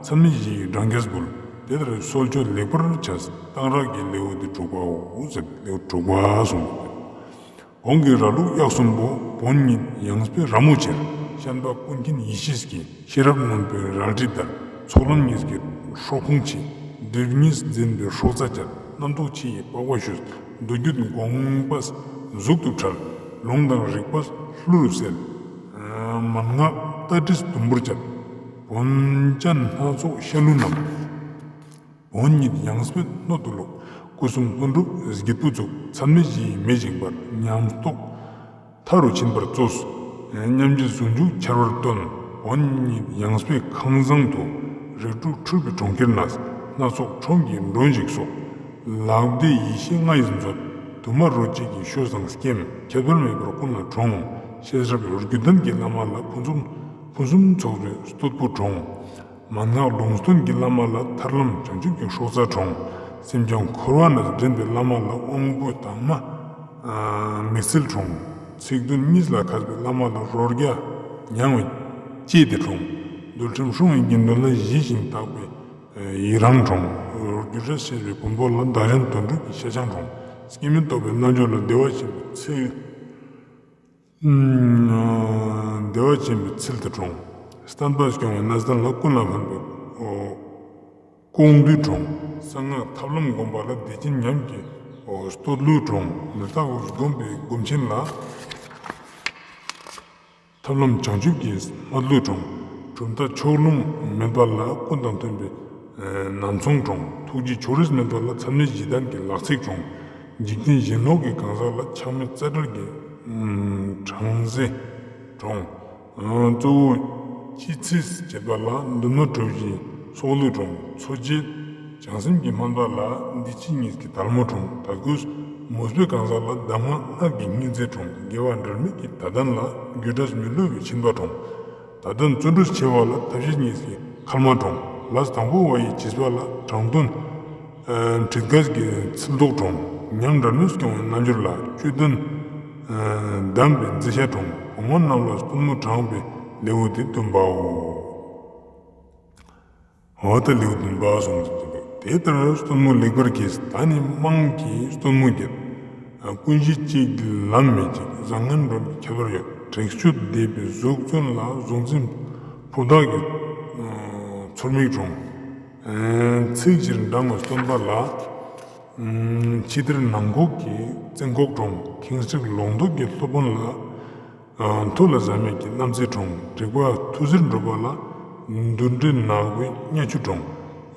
ཚད་མེད་བཞི་ཡི་འབྲང་རྒྱས་འབུལ། དེ་ལྟར་གསོལ་མཆོད་ལེགས་པར་བྱས། གཏང་རག་གི་ལེའུ་འདི་དྲུག་པའོ་ཟེར། ལེའུ་དྲུག་པ་གསུངས། གོང་གི་ར་ལུག་གཡག་གསུམ་པོ། བོན་ཉིད་ཡངས་པའི་ར་མོ་ཆེར། ཤན་པ་ཀུན་མཁྱེན་ཡེ་ཤེས་ཀྱི། ཤེས་རབ་རྣོན་པོའི་རལ་གྲི་ལྡན། ཚོགས་ལམ་གཉིས་ཀྱི་སྲོག་ཕུང་ཆེ། སྒྲིབ་གཉིས་འཛིན་པའི་སྲོག་རྩ་བཅད། རྣམ་རྟོག་ཆེ་ཡི་པགས་པ་བཤུས། མདོ་རྒྱུད་དགོངས་པ་གཟུགས་སུ་འཁྲབ། ལུང་དང་རིགས་པ་གླུ་རུ་གསལ། མན་ངག་ཏ་ཏྲིས་དུམ་བུར་བཅད། བོན་སྤྱན་སྣ་ཚོགས་ཤ་ལུ་བསྣམས། བོན་ཉིད་ཡངས་པའི་སྣོད་དུ་བླུགས། སྐུ་གསུམ་ལྷུན་གྲུབ་སྒྱིད་པུ་བཙུགས། ཚད་མེད་བཞི་ཡི་མེ་བཞིན་འབར། ཉམས་རྟོགས་མཐའ་རུ་ཕྱིན་པར་བཙོས། མཉམ་རྗེས་ཟུང་འཇུག་འཆར་བར་སྟོན། བོན་ཉིད་ཡངས་པའི་ཁང་བཟང་དུ། རིགས་དྲུག་འཁྲུལ་པའི་གྲོང་ཁྱེར་ན། སྣ་ཚོགས་ཁྲོམ་གྱི་མགྲོན་ཞིག་སོགས། ལག་བདེ་ཡེ་ཤེས་ལྔ་ཡིས་མཛོད། དུ་མ་རོ་གཅིག་གི་ཤོད་བཟང་སྐྱེམས། ཁྱད་པར་མེད་པར་ཀུན་ལ་དྲོངས། ཤེས་རབ་རྒྱུད་ལྡན་གྱི་བླ་མ་ལ། ཕུན་སུམ་ཕུན་སུམ་ཚོགས་པའི་བསྟོད་པ་དྲོངས། མན་ངག་ལུང་སྟོན་གྱི་བླ་མ་ལ། ཐར་ལམ་བྱང་ཆུབ་ཀྱི་སྲོག་རྩ་དྲོངས། སེམས་ཀྱང་འཁོར་བ་ན་འདྲེན་པའི་བླ་མ་ལ། དབང་པོ་དྭངས་མ་མིག་རྩལ་དྲོངས། ཚིག་དོན་གཉིས་ལ་མཁས་པའི་བླ་མ་ལ། རོ་བརྒྱ་མྱང་བའི་ལྕེ་དེ་དྲོངས། འདུལ་ཁྲིམས་སྲུང་བའི་དགེ་འདུན་ལ། ཞི་ཞིང་དག་པའི་ཡི་རང་དྲོངས། རྒྱུ་འབྲས་ཤེས་པའི་བོན་པོ་ལ། བདག་གཞན་དོན་གྲུབ་ཀྱི་ཤ་ཆང་དྲོངས། སྐྱེ་མེད་རྟོགས་པའི་རྣལ་འབྱོར་ལ། བདེ་བ་ཆེན་པོའི་ཚིལ། བདེ་བ་ཆེན་པོའི་ཚིལ་དེ་དྲོངས། བསྟན་པ་སྐྱོང་བའི་གནས་བརྟན་ལ། ཀུན་ལ་ཕན་པའི་ཨོ་སྐོང་འདུས་དྲོངས། གསང་སྔགས་ཐབས་ལམ་སྒོམ་པ་ལ། བདེ་ཆེན་ཉམས་ཀྱི་ཨོ་བསྟོད་གླུ་དྲོངས། མི་རྟག་པ་སྒོམ་པའི་སྒོམ་ཆེན་ལ། ཐབས་ལམ་བྱང་ཆུབ་ཀྱི་སྨྲ་གླུ་དྲོངས། གྲུབ་མཐའ་ཕྱོགས་ལྷུང་མེད་པ་ལ། ཀུན་དང་མཐུན་པའི་ནམ་ཚོང་དྲོངས། ཐུགས་རྗེ་ཕྱོགས་རིས་མེད་པ་ལ། ཚད་མེད་བཞི་ལྡན་གྱི་ལག་ཚིགས་དྲོངས། འཇིག་རྟེན་གཞན་ལུགས་ཀྱི་གང་ཟག་ལ། ཆགས་མེད་རྩ་བྲལ་གྱི་ཨ་དྲང་ཟེ་དྲོངས། ཨ་གཙོ་བོ་སྤྱི་ཚེས་བྱེད་པ་ལ། འདུན་མ་གྲུ་བཞིའི་ཚོགས་གླུ་དྲོངས། འཚོ་བྱེད་བྱང་སེམས་ཀྱི་སྨན་པ་ལ། འདི་ཕྱི་གཉིས་ཀྱི་དལ་མོ་དྲོངས། དད་གུས་མོས་པའི་གང་ཟག་ལ། གདམས་ངག་སྔགས་ཀྱི་སྙིང་རྗེ་དྲོངས། དགེ་བ་འབྲལ་མེད་ཀྱི་དད་ལྡན་ལ། རྒྱུ་འབྲས་མི་བསླུ་བའི་སྦྱིན་པ་དྲོངས། དད་ལྡན་བརྩོན་འགྲུས་ཆེ་བ་ལ། ཐབས་ཤེས་གཉིས་ཀྱི་སྐར་མ་དྲོངས། ལས་དང་པོ་བ་ཡི་བྱེད་པ་ལ། དྲང་དོན་ཨ་ཁྲིད་དཀའ་གི་ཚིག་ཐོག་དྲོངས། ཉམས་འབྲལ་མེད་སྐྱོང་བའི་རྣལ་འབྱོར་ལ། བཅུད་ལྡན་ཨ་གདམས་པའི་མཛེས་ཤ་དྲོངས། བུ་མོ་རྣམས་ལ་བསྟོད་མོ་དྲངས་པའི་ལེའུ་སྟེ་བདུན་པའོ། འོ་ད་ལེའུ་བདུན་པ་སོང་ཟེར་གྱི་འདུག། དེ་ལྟར་བསྟོད་མོ་ལེགས་པར་གྱེས། ད་ནི་དམངས་ཀྱིས་བསྟོད་མོ་བརྒྱབ། ཀུན་གཞི་གཅིག་གི་ལམ་མི་གཅིག། བཟང་ངན་སྒྲོམ་གྱི་ཁྱད་པར་ཡོད། དྲེགས་གཅོད་འདས་པའི་གཟུགས་མཚོན་ལ། གཟུང་འཛིན་ཕོ་བདག་གི་ཚོར་མིག་དྲོངས། ཚིག་ཕྱིར་འབྲང་བའི་སྟོན་པ་ལ། ཕྱི་དར་ནང་འགུགས་ཀྱི་བཙན་ཁོག་དྲོངས། ཁེངས་དྲེགས་ལོག་འདོད་ཀྱི་སློབ་དཔོན་ལ། མཐོ་ལ་ཟག་མེད་ཀྱི་རྣམ་འཚེ་དྲོངས། དྲེགས་པ་ཐུར་ཟེར་འགྲོ་བ་ལ། འདུ་འབྲལ་ནག་པོའི་གཉའ་ཆུ་དྲོངས།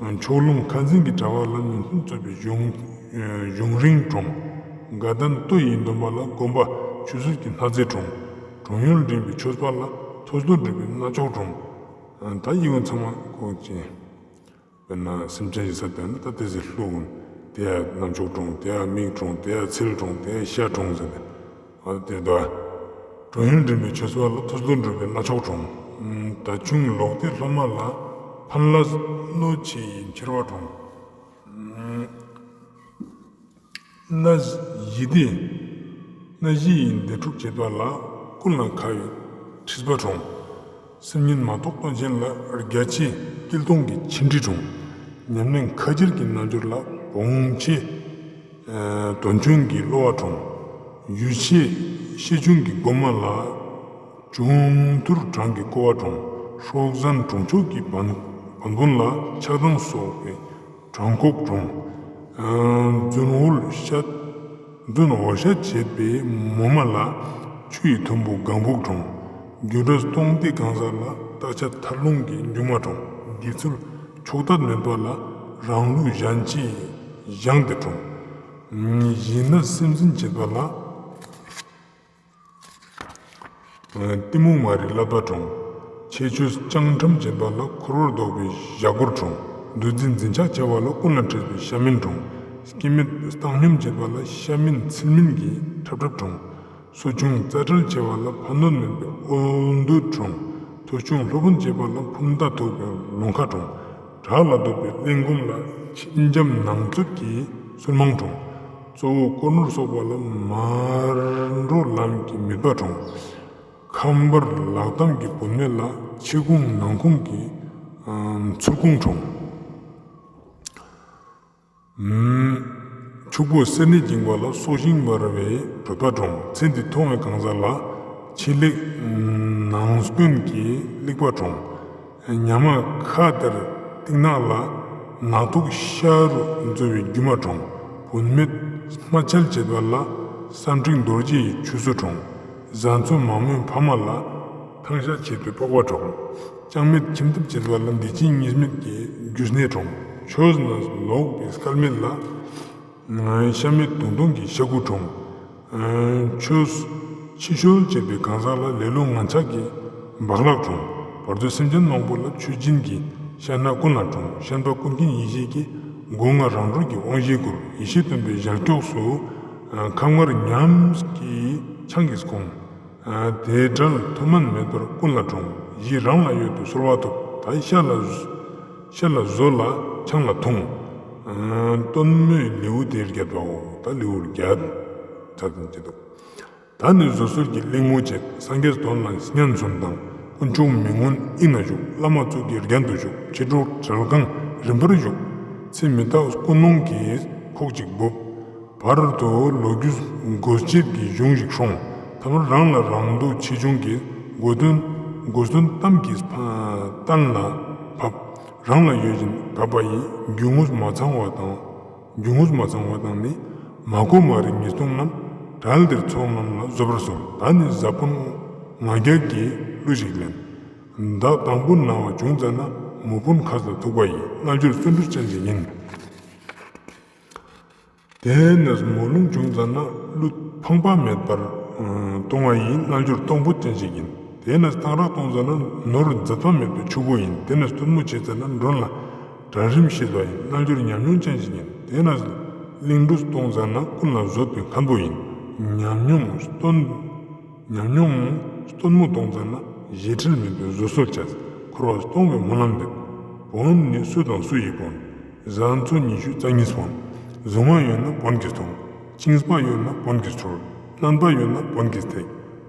ཕྱོགས་ལྷུང་ཁ་འཛིན་གྱི་དྲ་བ་ལ། ཉིན་མཚན་རྩོད་པའི་གཞུང་གཞུང་རིང་དྲོངས། དགའ་ལྡན་ལྟོ་ཡི་སྡོམ་པ་ལ། སྒོམ་པ་ཆུད་ཟོས་ཀྱི་སྣ་རྩེ་དྲོངས། གྲོང་ཡུལ་འདྲེན་པའི་ཆོས་པ་ལ། ཐོས་ལོ་སྒྲིབ་པའི་རྣ་ཅོག་དྲོངས། ད་ཡི་གུན་ཚང་མ་གོ་ཅེས། དཔེར་ན་སེམས་ཅན་ཞིག་ས་དོན་ད་དེ་ཟེར་ལྷུག་གུན། དེ་ཡ་རྣ་ཅོག་དྲོངས། དེ་ཡ་མིག་དྲོངས། དེ་ཡ་ཚིལ་དྲོངས། དེ་ཡ་ཤ་དྲོངས་ཟེར་ནས། འོ་དེ་ད། གྲོང་ཡུལ་འདྲེན་པའི་ཆོས་པ་ལ། ཐོས་ལོ་སྒྲིབ་པའི་རྣ་ཅོག་དྲོངས། ད་ཆུང་ལོག་སྟེ་སློབ་མ་ལ། ཕན་ལ་བློ་ཆེ་ཡི་འཁྱེར་བ་དྲོངས། སྣ་བཞི་སྟེ། སྣ་བཞི་ཡི་སྡེ་དྲུག་བྱེད་པ་ལ། ཀུན་ལ་མཁས་པའི་ཁྲིད་པ་དྲོངས། སེམས་ཉིད་མ་རྟོགས་སྟོན་ཆེན་ལ། རྒྱ་ཆེའི་དཀྱིལ་སྟོང་གི་ཆིངས་འགྲིག་དྲོངས། ཉམས་ལེན་ཁ་འཁྱེར་གྱི་རྣལ་འབྱོར་ལ། སྦོམ་ཆེ་དོན་ཆུང་གི་གློ་བ་དྲོངས། ཡུལ་ཤེས་ཤེས་ཆུང་གི་སྒོམ་མ་ལ། འབྱུང་ཐུར་གྲངས་ཀྱི་ཀོ་བ་དྲོངས། སྲོག་ཟན་གྲོང་ཆོག་གི་བན་བན་བོན་ལ། ཆགས་སྡང་སོགས་པའི་གྲངས་ཁོག་དྲོངས། རྫུན་འུལ་བཤད་ མཛོད་འོ་ཞ་བྱེད་པའི་མོ་མ་ལ། ཆུ་ཡི་དུམ་བུ་གང་བུག་འཁྲུངས། རྒྱུ་འབྲས་སྟོང་སྡེ་གང་ཟག་ལ། རྟག་ཆད་མཐར་ལྷུང་གི་མཇུག་མ་འཁྲུངས། དགེ་ཚུལ་ཕྱོགས་མཐར་མེད་པ་ལ། རང་ལུགས་གཞན་གཅེས་བཞེངས་ཏེ་འཁྲུངས། ཡིན་ན་སེམས་འཛིན་བྱེད་པ་ལ། གཏི་མུག་མ་རིག་བསླད་པ་འཁྲུངས། ཁྱད་ཆོས་བཅང་ཁྲམ་བྱེད་པ་ལ། འཁོར་བར་ལྡོག་པའི་ཞྭ་གོར་འཁྲུངས། འདུ་འཛི་འཛིན་ཆགས་ཆེ་བ་ལ། ཀུན་ལ་འཁྲིད་པའི་ཤ་མིན་འཁྲུངས། སྐྱེ་མེད་བཏང་སྙོམས་བྱེད་པ་ལ། ཤ་མིན་ཚིལ་མིན་གྱི་ཁྲབ་ཁྲབ་འཁྲུངས། སོ་ཆུང་རྩ་བྲལ་ཆེ་བ་ལ། ཕན་གནོད་མེད་པའི་དབུལ་སྡུད་འཁྲུངས། མཐོ་ཆུང་སློབ་དཔོན་བྱེད་པ་ལ། འཕུར་མདའ་ཐུག་པའི་ལོང་ཁ་འཁྲུངས། བྲག་ལ་འདུག་པའི་གླེན་འགུམ་ལ། ཕྱི་འཇམ་ནང་རྩུབ་ཀྱི་སུན་མང་འཁྲུངས། གཙོ་བོ་དཀོར་ནོར་གསོག་པ་ལ། མར་འགྲོ་ལམ་གྱི་མིད་པ་འཁྲུངས། ཁམས་པར་ལག་གཏམ་གྱི་བུད་མེད་ལ། ཕྱི་ཁུང་ནང་ཁུང་གི་ཚུར་ཁུང་འཁྲུངས། ཕྱུག་པོ་གསེར་ནི་འགྱིང་བ་ལ། སྲོག་ཤིང་འབར་བའི་བྲོད་པ་འཁྲུངས། ཚེ་འདི་མཐོང་བའི་གང་ཟག་ལ། ཕྱི་ལེགས་ནང་སྐྱོན་གྱི་རླིག་པ་འཁྲུངས། ཉ་མ་ཁ་དེར་གཏིང་ནག་ལ། ནག་ཐུག་ཤ་རུ་འཛོལ་བའི་རྒྱུ་མ་འཁྲུངས། བུད་མེད་རྨ་ཆལ་བྱེད་པ་ལ། སྲ་མཁྲེགས་རྡོ་རྗེ་ཡི་ཆུ་སོ་འཁྲུངས། བཟའ་ཚོ་མ་རྨོས་ཕ་མ་ལ། ཐང་ཤ་བྱེད་པའི་ཕོག་པ་འཁྲུངས། ཅང་མེད་ཁྱིམ་ཐབ་བྱེད་པ་ལ། འདི་ཕྱི་གཉིས་མེད་ཀྱི་རྒྱུ་སྣེ་འཁྲུངས། ཆོས་ན་ལོག་པའི་སྐལ་མེད་ལ། ཤ་མེད་དུང་དུང་གི་ཤ་ཁུ་འཁྲུངས། ཆོས་ཕྱི་བཤོལ་བྱེད་པའི་གང་ཟག་ལ། ལེ་ལོ་ངན་ཆགས་ཀྱི་བག་ལག་འཁྲུངས། བར་དོའི་སེམས་ཅན་མང་པོ་ལ། ཆོས་སྦྱིན་གྱི་ཤ་སྣ་ཀུན་ལ་འཁྲུངས། ཤན་པ་ཀུན་མཁྱེན་ཡེ་ཤེས་ཀྱི། སྒོ་ལྔ་རང་གྲོལ་གྱི་དབང་བཞི་བསྐུར། ཡེ་ཤེས་སྟོན་པའི་ཞལ་སྐྱོགས་སུ། ཁམས་ལྔར་ཉམས་ཀྱི་ཆང་གིས་བསྐོངས། དེ་འབྲེལ་མཐོ་དམན་མེད་པར་ཀུན་ལ་འཁྲུངས། གཞི་རང་ལ་ཡོད་དུ་གསོལ་བ་ཐོབ། ད་ཤ་ལ་ཤ་ལ་བཟོ་ལ་ཆང་ལ་འཐུང་། སྟོན་མོའི་ལེའུ་སྟེ་བརྒྱད་པའོ། ད་ལེའུ་བརྒྱད་ཚར་ཏེ་འདུག། ད་ནི་བཟོད་གསོལ་གྱི་གླེང་མོ་བྱེད། སངས་རྒྱས་དོན་ལ་སྙན་གསོན་དང་། དཀོན་མཆོག་མི་མངོན་དབྱིངས་ན་བཞུགས། བླ་མ་གཙུག་གི་རྒྱན་དུ་བཞུགས། མཆེད་གྲོགས་གྲལ་གང་རིམ་པར་བཞུགས། ཚེ་མི་རྟག་ཀུན་སློང་གི་ཁོག་ཅིག་སྦུབས། བར་དུ་ལོ་རྒྱུས་སྒོ་འབྱེད་ཀྱི་གཞུང་ཞིག་ཤོང་། ཐ་མར་རང་ལ་རང་དུ་ཆེ་ཆུང་གི། དགོས་དོན་དགོས་དོན་གཏམ་གྱིས་གཏན་ལ་ཕབ། རང་ལ་ཡོད་བཞིན་བབས་པ་ཡི། རྒྱུ་དངོས་མ་ཚང་བ་དང་། རྒྱུ་དངོས་མ་ཚང་བ་དང་ནི། མ་གོ་མ་རིག་ཉེས་ལྟུང་རྣམས། གྲལ་འདིར་ཚོགས་རྣམས་ལ་བཟོད་པར་གསོལ། ད་ནི་བཟའ་དཔོན་ང་རྒྱལ་གྱི་གླུ་ཞིག་ལེན། བདག་དང་པོ་ན་བ་བྱུང་ཙ་ན། མོ་དཔོན་ཁ་ས་ཐུག་པ་ཡི། རྣལ་འབྱོར་བརྩོན་འགྲུས་ཅན་ཞིག་ཡིན། དེ་ནས་མོ་རླུང་བྱུང་ཙ་ན། གླུ་ཕངས་པ་མེད་པར་གཏོང་བ་ཡི། རྣལ་འབྱོར་གཏོང་ཕོད་ཅན་ཞིག་ཡིན། དེ་ནས་གཏང་རག་གཏོང་ཙ་ན། ནོར་མཛད་པ་མེད་པའི་ཕྱུག་པོ་ཡིན། དེ་ནས་སྟོན་མོ་བྱེད་ཙ་ན། མགྲོན་ལ་གྲལ་རིམ་བཤད་པ་ཡིན། རྣལ་འབྱོར་ཉམས་མྱོང་ཅན་ཞིག་ཡིན། དེ་ནས་གླིང་འབྲུ་གཏོང་ཙ་ན། ཀུན་ལ་བཟོད་པའི་མཁན་པོ་ཡིན། ཉམས་མྱོང་སྟོན། ཉམས་མྱོང་སྟོན་མོ་གཏོང་ཙ་ན། བརྗེད་ཁྲེལ་མེད་པའི་བཟོད་གསོལ་བྱས། འཁོར་བ་སྟོང་པའི་སྨོན་ལམ་འདེབས། བོན་ནི་སུ་དང་སུ་ཡི་བོན། བཟའ་ཚོ་ཉི་ཤུ་རྩ་གཉིས་བོན། གཟུངས་མ་ཡོད་ན་བོན་གྱིས་འཐུང་། བཅིངས་པ་ཡོད་ན་བོན་གྱིས་འཁྲུལ། མནན་པ་ཡོད་ན་བོན་གྱིས་བཏེག།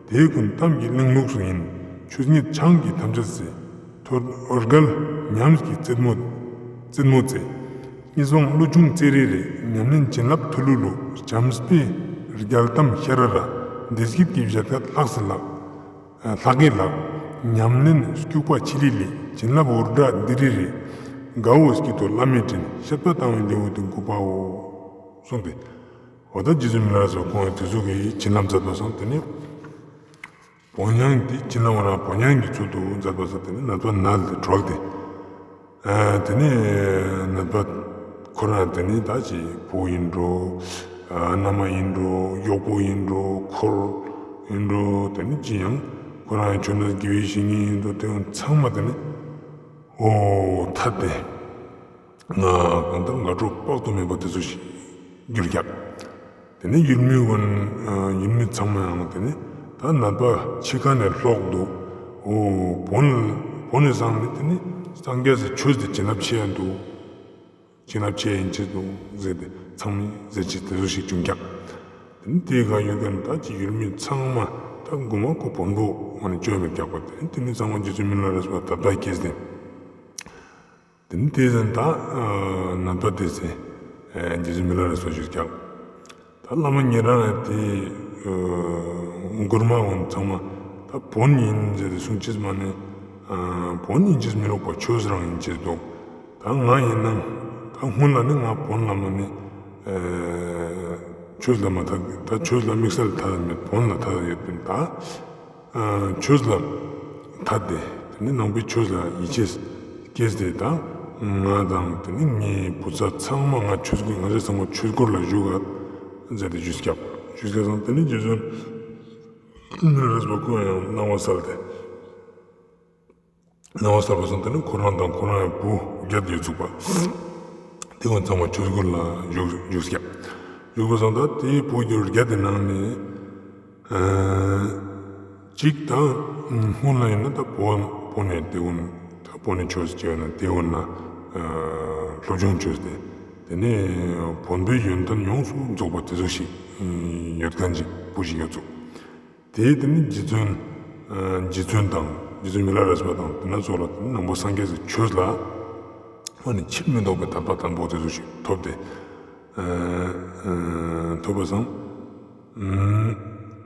དེ་ཀུན་གཏམ་གྱི་གླེང་ལུགས་སུ་ཡིན། ཆོས་ཉིད་ཆང་གིས་ཐམས་ཅད་བསྲེ། ཐོད་འོར་སྒལ་ཉམས་ཀྱི་རྩེད་མོ་རྩེད་མོ་རྩེ། གཉིས་སྤང་བློ་ཆུང་རྩེ་རེ་རེ། ཉམས་ལེན་བྱིན་རླབས་ཐུ་ལུ་ལུ། བྱམས་པའི་རྒྱལ་གཏམ་ཤ་ར་ར། བདེ་སྐྱིད་ཀྱི་བཞད་གད་ལྷག་སེ་ལྷག། ལྷག་གེ་ལྷག། ཉམས་ལེན་སྐྱུག་པ་ཆི་ལི་ལི། བྱིན་རླབས་འོར་སྒྲ་དི་རི་རི། དགའ་བོ་སྐྱིད་དོ་བླ་མའི་དྲིན། བཤད་པ་བཏང་བའི་ལེའུ་སྟེ་དགུ་པའོ། གསུངས་ཏེ། འོ་ད་རྗེ་བཙུན་མི་ལ་རས་པ་ཁོང་གིས་དེ་ཚོ་གི་བྱིན་རླབས་མཛད་པ་སོང་། དེ་ནས་བོན་དབྱངས་དེ་བྱིན་རླབས་རང་བོན་དབྱངས་ཀྱི་ཚུལ་དུ་མཛད་པ་སོང་། དེ་ནས་ནད་པ་ནད་དེ་གྲོལ་ཏེ། ཨ་དེ་ནས་ནད་པ་ཁོ་རང་དེ་ནས་ད་ཅི་བུ་ཡིན་འགྲོ། ཨ་མནའ་མ་ཡིན་འགྲོ། གཡོག་པོ་ཡིན་འགྲོ། འཁོར་ཡིན་འགྲོ། དེ་ནས་ཅི་ཡང་ཁོ་རང་ཆོས་ནང་དགེ་བའི་བཤེས་གཉེན་ཡིན་འགྲོ། དེ་ཚང་མ་དེ་ནས་འོ་ཐད་དེ་ང་གང་ལྟར་དགའ་སྤྲོ་དཔག་ཏུ་མེད་པ་དེ་ཚོ་ཞིག་གྱུར་ཀྱག། དེ་ནས་ཡུལ་མི་ཀུན་ཡུལ་མི་ཚང་མ་ཡང་དེ་ནས་ད་ནད་པ་འཆི་ཁ་ནས་ལྷོག་འདུག། འོ་བོན་བོན་ནི་སང་ནས་དེ་ནས་སངས་རྒྱས་སི་ཆོས་དེ་བྱིན་རླབས་ཆེ་ཡ་འདུག། བྱིན་རླབས་ཆེ་ཡིན་ཆེ་འདུག་ཟེར་ཏེ་ཚང་མས་ཟེར་ཅིག་དེ་ཚོ་ཞིག་བྱུང་ཀྱག། དེ་ནས་དེའི་ཁ་ཡོད་མཁན་ད་ཅི་ཡུལ་མི་ཚང་མ་ད་མགོ་མ་ཁོ་བོན་པོ་ངོ་ནས་བཅོས་མེད་ཀྱག་པ། དེ་ནས་དེ་མི་ཚང་མ་རྗེ་བཙུན་མི་ལ་རས་པ་དད་པ་སྐྱེས་ཏེ། དེ་ནས་དེ་ཟིན་ད་ནད་པ་དེ་ཚེ་རྗེ་བཙུན་མི་ལ་རས་པ་ཞུས་ཀྱག། ད་བླ་མ་ཉེ་རང་ཡང་དེ་མགུར་མ་འོན་ཚང་མ་ད་བོན་ཡིན་ཟེར་ཏེ་གསུང་ཅེས་མ་ནི་བོན་ཡིན་ཅེས་མི་རུག་པ་ཆོས་རང་ཡིན་ཅེས་འདུག། ད་ང་ཡིན་ན་ད་སྔོན་ལ་ནི་ང་བོན་ལ་མ་ནི་ ཆོས་ལ་མ་ཐད་ད་ཆོས་ལ་དམིགས་བསལ་ཐད་མེད་བོན་ལ་ཐད་ཡོད་པིན། ད་ཆོས་ལ་ཐད་དེ་དེ་ནི་ནང་པའི་ཆོས་ལ་ཡིད་ཆེས་སྐྱེས་ཏེ་ད་ང་དང་དེ་ནི་ངའི་བུ་ཚ་ཚང་མ་ང་ཆོས་སྒོ་ང་རེ་ཚང་མ་ཆོས་སྒོ་ལ་བཞུགས་ག་ཟེར་ཏེ་ཞུས་སྐྱབས་ཞུས་སྐྱབས་སང་དེ་ནི་རྗེ་བཙུན་མི་ལ་རས་པ་ཁོང་ཡང་སྣང་བ་གསལ་ཏེ། སྣང་བ་གསལ་པ་སང་དེ་ནི་ཁོ་རང་དང་ཁོ་རང་ཡང་བུ་བརྒྱད་ཡོད་ཚུགས་པ། དེ་ཀུན་ཚང་མ་ཆོས་སྒོ་ལ་བཞུགས་བཞུགས་སྐྱབས། བཞུགས་པ་སང་ད་དེའི་བུ་བརྒྱད་དེ་ནང་ནས་གཅིག་ད་སྔོན་ལ་ཡིན་ན་ད་བོན་བོན་ནས་དེ་ཀུན་ད་བོན་ནས་ཆོས་བྱས་ན་དེ་ཀུན་ན་སློབ་སྦྱོང་བྱས་ཏེ་དེ་ནས་བོན་པོའི་ཡོན་ཏན་ཡོངས་སུ་རྫོགས་པ་དེ་ཚོ་ཞིག་ཡོད་མཁན་ཅིག་བུ་ཞིག་ཡོད་ཚུགས། དེ་དེ་ནི་རྗེ་བཙུན་རྗེ་བཙུན་དང་རྗེ་བཙུན་མི་ལ་རས་པ་དང་དེ་ན་ཚོགས་ལ་དེ་ནི་ནང་པ་སངས་རྒྱས་སི་ཆོས་ལ་ཕྱིར་མི་ལྡོག་པའི་དད་པ་དང་པོ་དེ་ཚོ་ཞིག་ཐོབ་སྟེ་ཐོབ་པ་སང་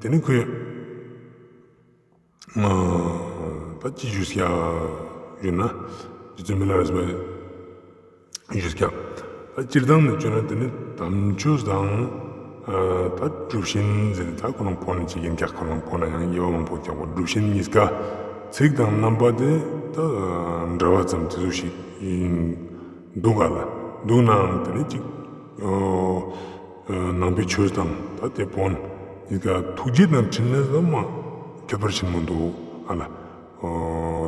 དེ་ནི་ཁོས་ད་ཅི་ཞུས་ཀྱག་ཞུས་ན་རྗེ་བཙུན་མི་ལ་རས་པ་ཞུས་ཀྱག་ད་སྤྱིར་བཏང་ནས་བརྗོད་ན་དེ་ནི་དམ་ཆོས་དང་ད་སྒྲུབ་ཆེན་ཟེར་ད་ཁོ་རང་བོན་ནི་ཅིག་ཡིན་ཀྱག་ཁོ་རང་བོན་ན་ཡང་དབྱེ་བ་མང་པོ་ཀྱག་པ་སྒྲུབ་ཆེན་གཉིས་ཀ་ཚིག་དང་རྣམ་པ་དེ་ད་འདྲ་བ་ཙམ་དེ་ཚོ་ཞིག་ཡིན་འདུག་ག་ལ་འདུག་ནའང་དེ་ནི་ཅིག་ནང་པའི་ཆོས་དང་ད་དེ་བོན་གཉིས་ཀ་ཐུགས་རྗེ་དང་འཕྲིན་ལས་ལ་མ་ཁྱད་པར་ཆེན་མོ་འདུག་ཨ་ལ།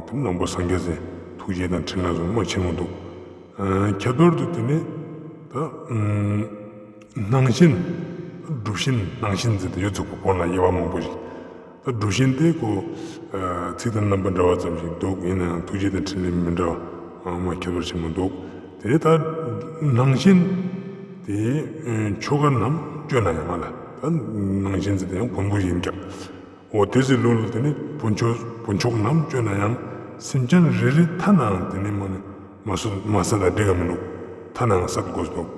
དེ་ནང་པ་སངས་རྒྱས་སི་ཐུགས་རྗེ་དང་འཕྲིན་ལས་ལ་མ་ཆེན་མོ་འདུག་ཁྱད་པར་དུ་དེ་ནི་ད་སྣང་ཆེན་སྒྲུབ་ཆེན་སྣང་ཆེན་ཟེར་ཏེ་ཡོད་ཚུགས་པ་བོན་ལ་དབྱེ་བ་མང་པོ་ཞིག་ད་སྒྲུབ་ཆེན་དེ་ཁོ་ཚིག་དང་རྣམ་པ་འདྲ་བ་ཙམ་ཞིག་འདུག་ཡིན་ནའང་ཐུགས་རྗེ་དང་འཕྲིན་ལས་མི་འདྲ་བ་མ་ཁྱད་པར་ཆེན་མོ་འདུག་དེ་ད་སྣང་ཆེན་དེ་ཆོ་ག་རྣམས་སྤྱོད་ན་ཡང་ང་ལ་ད་སྣང་ཆེན་ཟེར་ཏེ་ཡང་བོན་པོ་ཡིན་ཀྱང་འོ་དེ་ཟེར་ལུགས་ལ་དེ་ནི་བོན་ཆོས་བོན་ཆོས་རྣམས་སྤྱོད་ན་ཡང་སེམས་ཅན་རེ་རེ་ཐ་ནའང་དེ་ནི་མ་ནི་མ་སོ་མ་སད་ད་འགྲིག་ག་མི་འདུག་ཐ་ནའང་སད་དགོས་འདུག་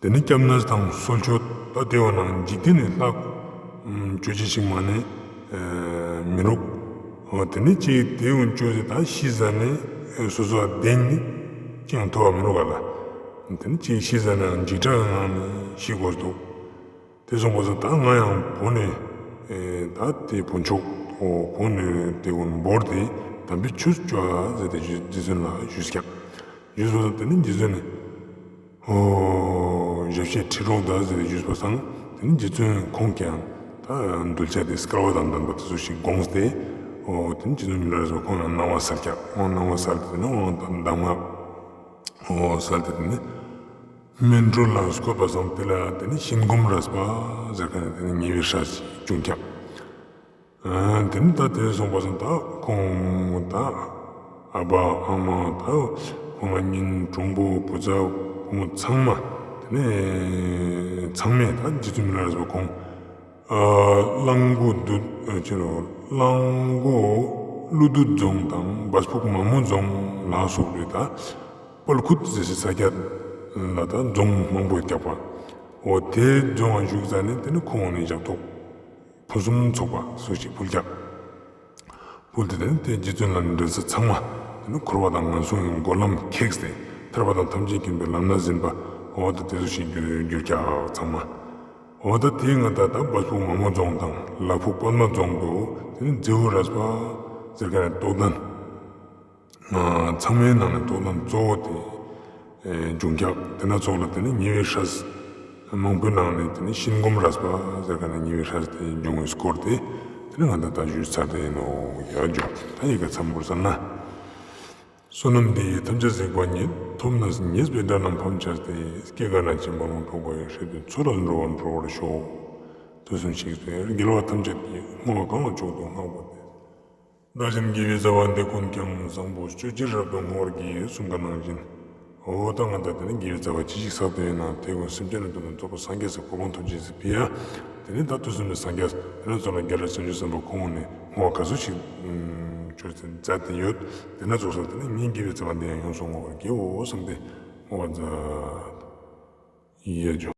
དེ་ནི་སྐྱབས་གནས་དང་གསོལ་མཆོད་ད་དེ་བ་ནང་འཇིག་རྟེན་ནི་ལྷ་ཆོས་ཅི་ཞིག་མ་ནི་མི་རུག་འོ་དེ་ནི་ཅིག་དེ་བོན་ཆོས་ཟེར་ད་ཤི་ཟ་ནི་སོ་སོ་བ་བདེན་ནི་ཅིག་ཐོབ་པ་མི་རུག་ག་ལ། དེ་ནི་ཅིག་ཤི་ཟ་ནའང་འཇིགས་སྐྲག་གི་ངང་ནས་ཤི་དགོས་འདུག་དེ་སོང་པ་སང་ད་ང་ཡང་བོན་ནི་ད་དེ་བོན་ཆོས་བོན་ནི་དེ་བོན་བོར་ཏེ་དམ་པའི་ཆོས་སྤྱོད་ཟེར་ཏེ་རྗེ་བཙུན་ལ་ཞུས་ཀྱག་ཞུས་པ་སང་དེ་ནི་རྗེ་བཙུན་ནི་ཨོ་ཞབས་ཕྱི་ཁྲིད་རོགས་གདའ་ཟེར་ཏེ་ཞུས་པ་སང་དེ་ནི་རྗེ་བཙུན་ཁོང་གིས་ཡང་ད་གདུལ་བྱ་དེ་སྐལ་བ་དང་ལྡན་པ་དེ་ཚོ་ཞིག་དགོངས་ཏེ་ཨོ་དེ་ནི་རྗེ་བཙུན་མི་ལ་རས་པ་ཁོང་ཡང་སྣང་བ་གསལ་ཀྱག་ཨོ་སྣང་བ་གསལ་ཏེ་དེ་ནི་ཨོ་གདམས་ངག་ཨོ་གསལ་ཏེ་དེ་ནི། སྨིན་གྲོལ་ལ་བཀོད་པ་སང་དེ་ལ་དེ་ནི་ཤིན་ཀུན་རས་པ་ཟེར་མཁན་དེ་ནི་ཉེ་བའི་སྲས་ཤིག་བྱུང་ཀྱག་དེ་ནི་ད་དེ་སོང་པ་སང་ད་ཁོང་ད་ཨ་ཕ་ཨ་མ་ད་ཁོང་ལ་ཉིན་གྲོང་པོ་བུ་ཚ་བུ་མོ་ཚང་མ་དེ་ནི་ཚང་མས་ད་རྗེ་བཙུན་མི་ལ་རས་པ་ཁོང་གླང་མགོ་བདུད་ཨ་ཅི་རོ་གླང་མགོ་ཀླུ་བདུད་རྫོང་དང་སྦས་ཕུག་མ་མོ་རྫོང་ལ་སོགས་པའི་ད་དཔལ་ཁུད་ཟེར་སའི་ས་ཆ་ལ་ད་རྫོང་མང་པོ་རྒྱག་པ། འོ་དེ་རྫོང་ང་བཞུགས་ས་ནི་དེ་ནི་ཁོང་ནི་ཞབས་ཏོག་ཕུན་སུམ་ཚོགས་པ་སུ་ཞིག་ཕུལ་ཀྱག་ཕུལ་ཏེ་དེ་ནི་དེ་རྗེ་བཙུན་ལ་ནི་མགྲོན་བསུ་ཚང་མ་དེ་ནི་འཁོར་བ་དང་ངན་སོང་གི་སྒོ་ལམ་ཁེགས་ཏེ་ཐར་པ་དང་ཐམས་ཅད་མཁྱེན་པའི་ལམ་སྣ་ཟིན་པ་འོ་ད་དེ་ཚོ་ཞིག་གྱུར་གྱུར་ཀྱག་ཚང་མ། འོ་ད་དེའི་ང་ད་ད་སྦས་ཕུག་མ་མོ་རྫོང་དང་ལ་ཕུག་པདྨ་རྫོང་དུ་དེ་ནི་རྫི་བོ་རས་པ་ཟེར་མཁན་ནི་རྟོགས་ལྡན། ཚང་མའི་ནང་ནས་རྟོགས་ལྡན་གཙོ་བོ་དེ་བྱུང་ཀྱག་དེ་ན་ཚོགས་ལ་དེ་ནི་ཉེ་བའི་སྲས་མང་པོའི་ནང་ནས་དེ་ནི་ཤིན་ཀུན་རས་པ་ཟེར་མཁན་ནི་ཉེ་བའི་སྲས་དེ་བྱུང་བའི་སྐོར་དེ་དེ་ནི་ང་ད་ད་ཞུས་ཚར་ཏེ་ཡིན་ནོ་ཡ་འཇོ་ད་ཡི་གེ་མཚམས་བོར་ས་ན། བསོད་ནམས་འདི་ཡིས་ཐམས་ཅད་གཟིགས་པ་ཉིད། ཐོབ་ནས་ཉེས་པའི་དགྲ་རྣམས་ཕམ་བྱས་ཏེ། སྐྱེ་རྒ་ན་འཆིའི་རྦ་ཀློང་འཁྲུགས་པ་ཡི། སྲིད་པའི་མཚོ་ལས་འགྲོ་བ་སྒྲོལ་བར་ཤོག་དུས་གསུམ་གཤེགས་པའི་རྒྱལ་བ་ཐམས་ཅད་ཀྱིས། བསྔོ་བ་གང་ལ་མཆོག་ཏུ་བསྔགས་པ་དེས། བདག་གཞན་དགེ་བའི་རྩ་བ་འདི་ཀུན་ཀྱང་། བཟང་པོ་སྤྱོད་ཕྱིར་རབ་ཏུ་བསྔོ་བར་བགྱི། གསུངས་པ་ནང་བཞིན། འོ་ད་ང་ད་དེ་ནི་དགེ་བའི་རྩ་བ་ཅི་ཞིག་བསགས་ཏེ་ཡོད་ན་དེ་ཀུན་སེམས་ཅན་ལ་དོན་དུ་རྫོགས་པའི་སངས་རྒྱས་སི་གོ་འཕང་ཐོབ་ཅེས་སི་ཕི་ཡ། དེ་ནི་ད་དུས་གསུམ་པའི་སངས་རྒྱས་དེ་ན་ཚོགས་ལ་རྒྱལ་སྲས་བྱང་ཆུབ་སེམས་དཔའ་ཁོང་ནི་བསྔོ་བ་ག་ཚོད་ཞིག་ཅོས་ཏེ་མཛད་དེ་ཡོད། དེ་ན་ཚོགས་ལ་དེ་ནི་ངས་དགེ་བའི་རྩ་བ་འདི་ཡང་ཡོངས་སུ་བསྔོ་བར་བགྱིའོ་བསམས་ཏེ་བསྔོ་བ་མཛད། ཡ་འཇོ།